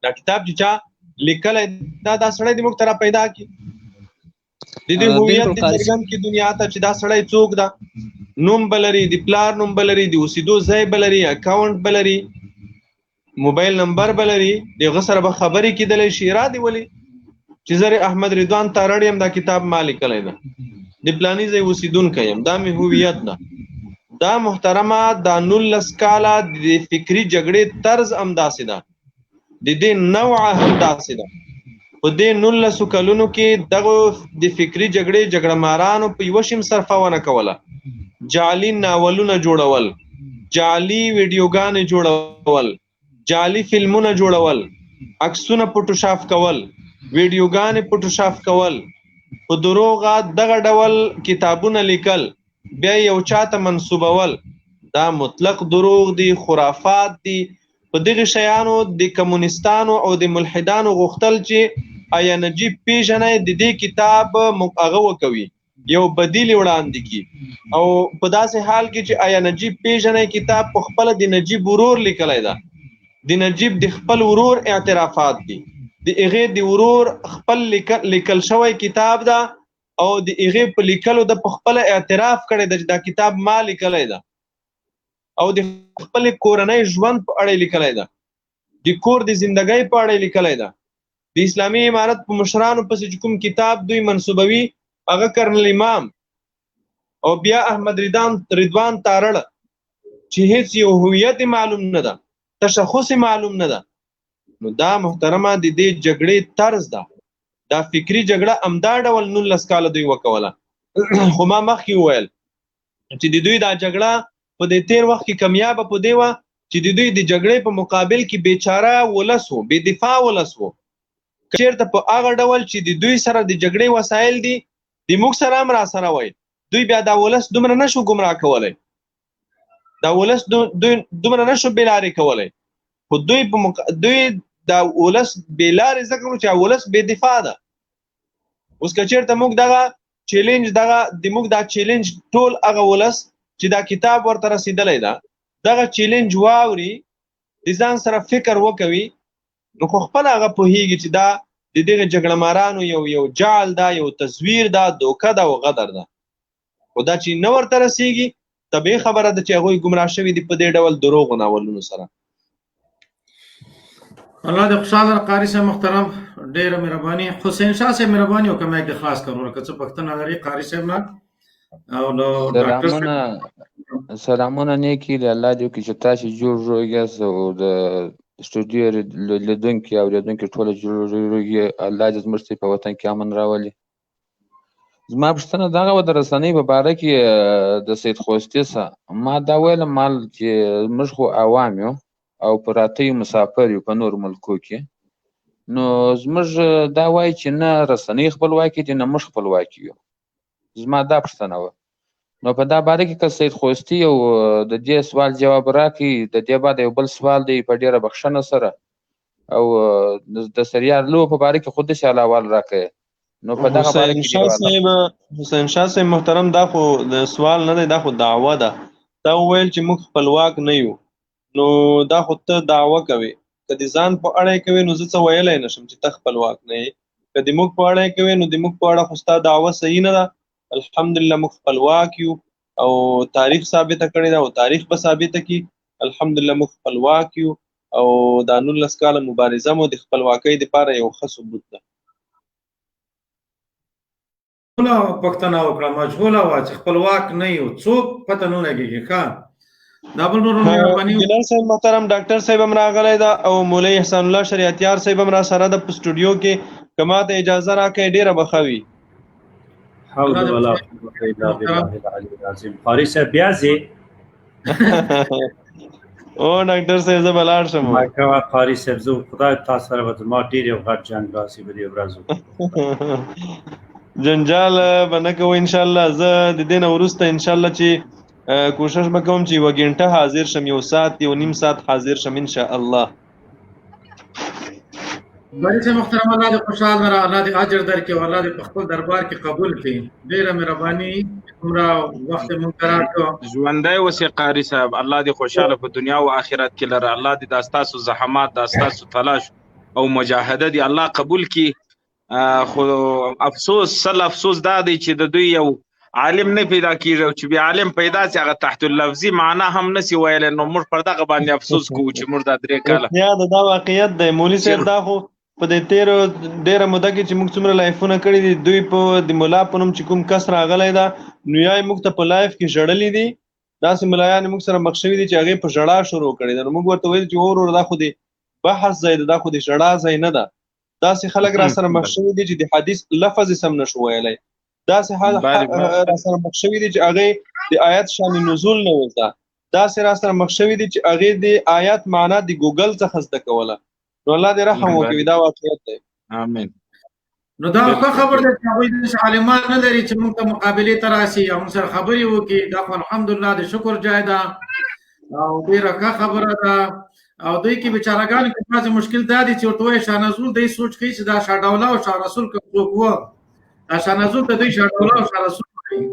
دا کتاب چې چا لیکلی دا دا سړی دې موږ ته را پیدا کړي، د دې هویت دې څرګند کړي دنیا ته چې دا سړی څوک ده، نوم به لري، د پلار نوم به لري، د اوسېدو ځای به لري، اکاونټ به لري، موبایل نمبر به لري، د هغه سره به خبرې کېدلی شي. را دې ولي چې زه احمد رضوان تارړ یم، دا کتاب ما لیکلی ده، د پلاني ځای اوسېدونکی یم، دا مې هویت ده. دا محترمه دا 19 کاله د فکري جګړې طرز هم داسې ده، د دې نوع هم داسې ده. په دې 19 کلونو کې دغه د فکري جګړې جګړه مارانو په یوه شیم صرفه ونه کوله، جعلي ناولونه جوړول، جعلي ویډیوګانې جوړول، جعلي فلمونه جوړول، عکسونه فوټوشاپ کول، ویډیوګانې فوټوشاپ کول، په دروغه دغه ډول کتابونه لیکل، بیا یو چاته منسوبول، دا مطلق دروغ دي، خرافات دي. په دغه شیانو د کمونستانو او د ملحدانو غوښتل چې آیا نجیب پیژنې د دې کتاب هغه وکوي، یو بدیل وړاندې کی، او په داسې حال کې چې آیا نجیب پیژنې کتاب په خپل د نجیب ورور لیکلی ده، د نجیب د خپل ورور اعترافات دي، د هغې د ورور خپل لیکل شوی کتاب ده، او د هغې په لیکلو د په خپله اعتراف کړی ده چې دا کتاب ما لیکلی ده، او د خپل کورنۍ ژوند په اړه لیکلی ده، د کور د زندګۍ په اړه لیکلی ده. د اسلامي امارت په مشرانو پسې چې کوم کتاب دوی منسوبوي هغه کرنل امام او بیا احمد رضوان تارړ چې هیڅ یو هویت معلوم نه ده، تشخص معلوم نه ده. نو دا محترمه د دې جګړې طرز ده، دا فکری جګړه همدا ډول 19 کاله دوی وکوله. خو ما مخکې وویل چې د دوی دا جګړه په دې تیر وخت کې کمیابه په دې وه چې د دوی د جګړې په مقابل کې بیچاره ولس وو، بې دفاع ولس وو. چیرته په هغه ډول چې د دوی سره د جګړې وسایل دي، د موږ سره هم را سره وای، دوی بیا دا ولس دومره نشو ګمراه کولی، دا ولس دوی دومره نشو بې لارې کولی. خو دوی په دوی دا ولس بې لارې ځکه کړو چې ولس بې دفاع ده. اوس که چیرته موږ دغه چیلنج، دغه د موږ دا چیلنج ټول هغه ولس چې دا کتاب ورته رسیدلی ده، دغه چیلنج واوري، د ځان سره فکر وکوي، نو خو خپله هغه پوهیږي چې دا د دغه جګړه مارانو یو یو جعل ده، یو تزویر ده، دوکه ده او غدر ده. خو دا چې نه ورته رسیږي، طبیعي خبره ده چې هغوی ګمراه شوي دي په دې ډول دروغو ناولونو سره. الله دې خوشحاله لره قاري صاحب محترم، ډیره مهرباني. حسین شاه صاحب مهرباني وکړه، مایک دې خلاص کړه وروره، که څه پوښتنه لري قاري صاحب نه او له ډاکټر سلامونه سلامونه نیکي له الله دې وکړي چې تاسو جوړ روغ یاست او د سټوډیو لیدونکي اورېدونکي ټول جوړ روغ یې. الله دې زموږ په وطن کې امن راولي. زما پوښتنه دغه وه د رسنۍ په باره کې د سید خوستي څخه. ما دا ویل مال چې موږ خو عوام یو او پراته یو، مسافر یو په نورو ملکو کې، نو زموږ دا وایي چې نه رسنۍ خپلواکي دي نه موږ خپلواکي یو. زما دا پوښتنه وه. نو په دا باره کې که سید خوستي یو د دې سوال جواب راکړي، د دې بعد یو بل سوال دی په ډېره بخښنه سره، او د سریال لو په باره کې خو داسې حال راکړي. نو په دغه باره کې حسین شاه صاحب محترم، دا خو د سوال نه دی، دا خو دعوه ده. تا وویل چې موږ خپلواک نه یو، نو دا خو ته دعوه کوې. که د ځان په اړه یې کوې نو زه څه ویلی نه شم چې ته خپلواک نه یې. که د موږ په اړه یې کوې نو د موږ په اړه خو ستا دعوه صحیح نه ده. الحمدلله موږ خپلواک یو او تاریخ ثابته کړې ده او تاریخ به ثابته کړي. الحمدلله موږ خپلواک یو او دا 19 کاله مبارزه مو د خپلواکۍ دپاره یو ښه ثبوت ده. پوښتنه وکړه، مجهوله وه چې خپلواک نه یو، څوک پته نه لګېږي. ښه، دا بل ورور مهرباني. جلال صاحب محترم، ډاکټر صاحب هم راغلی ده او مولوي احسان الله شریعتیار صاحب هم را سره ده په سټوډیو کې. که ما ته اجازه راکړئ ډېره به ښه وي. حول ولا قوة الا بالله العلی العظیم. قاری صاحب بیا ځې؟ او ډاکټر صاحب، زه به لاړ شم. ما کوه قاری صاحب، زه خدای تا سره به زما ډېر یو غټ جنګ راسي په دې ورځو. جنجال به نه کوو ان شاء الله. زه د دې نه وروسته ان شاء الله چې کوشش به کوم چې یوه ګنټه حاضر شم، یو ساعت، یو نیم ساعت حاضر شم ان شاء الله. قاري صاحب محترم، الله دې خوشحال لره، الله دې اجر درکړي او الله دې په خپل دربار کې قبول کړي. ډیره مهرباني، دومره وخت مونږ ته راکړو. ژوندی اوسې قاری صاحب، الله دې خوشحاله په دنیا او آخرت کې لره. الله دې دا ستاسو زحمات، دا ستاسو تلاش او مجاهده دې الله قبول کړي. خو افسوس، سل افسوس دا دی چې د دوی یو عالم نه پیدا کیږي، او چې بیا عالم پیدا سي هغه تحت اللفظي معنا هم نسی ویلی. نو موږ پر دغه باندې افسوس کوو چې موږ دا 3 کاله رښتیا ده، دا واقعیت دی مولوي صاحب. دا خو په دې تیرو ډیره موده کې چې موږ څومره لایفونه کړي دي، دوی په د ملا په نوم چې کوم کس راغلی ده، نو یا یې موږ ته په لایف کې ژړلي دي. داسې ملایان موږ سره مخ شوي دي چې هغې په ژړا شروع کړې ده. نو موږ ورته ویل چې ورور، دا خو د بحث ځای ده، دا خو د ژړا ځای نه ده. داسې خلک را سره مخ شوي دي چې د حدیث لفظ یې سم نه شو ویلی. داسې را سره مخ شوي دي چې هغې د آیت شان نزول نه وزده. داسې را سره مخ شوي دي چې هغې د آیت معنا د ګوګل څخه زده کوله. نو الله دې رحم وکړي، دا واقعیت دی. آمین. نو دا ښه خبر ده چې هغوی داسې عالمان نه لري چې موږ ته مقابلې ته راسي او موږ سره خبرې وکړي. دا خو الحمدلله د شکر جای ده او ډېره ښه خبره ده. او دوی کې بیچارهګانو کې بعضې مشکل دا دی چې ورته وایي شاه نزول، دی سوچ کوي چې دا شاه ډوله او شاه رسول که څوک و، دا شاه نزول ته دوی شاه ډوله او شاه رسول وایي.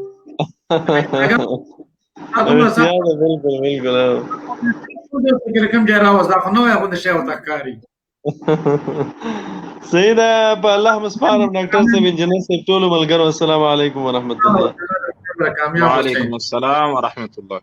بالکل بالکل. فکر کوم ځای راوست، دا خو نوی غوندې شی ورته ښکاري. صحیح ده، په الله مو سپارم ډاکټر صاحب، انجنیر صاحب، ټولو ملګرو. السلام علیکم ورحمت الله. وعلیکم السلام ورحمت الله.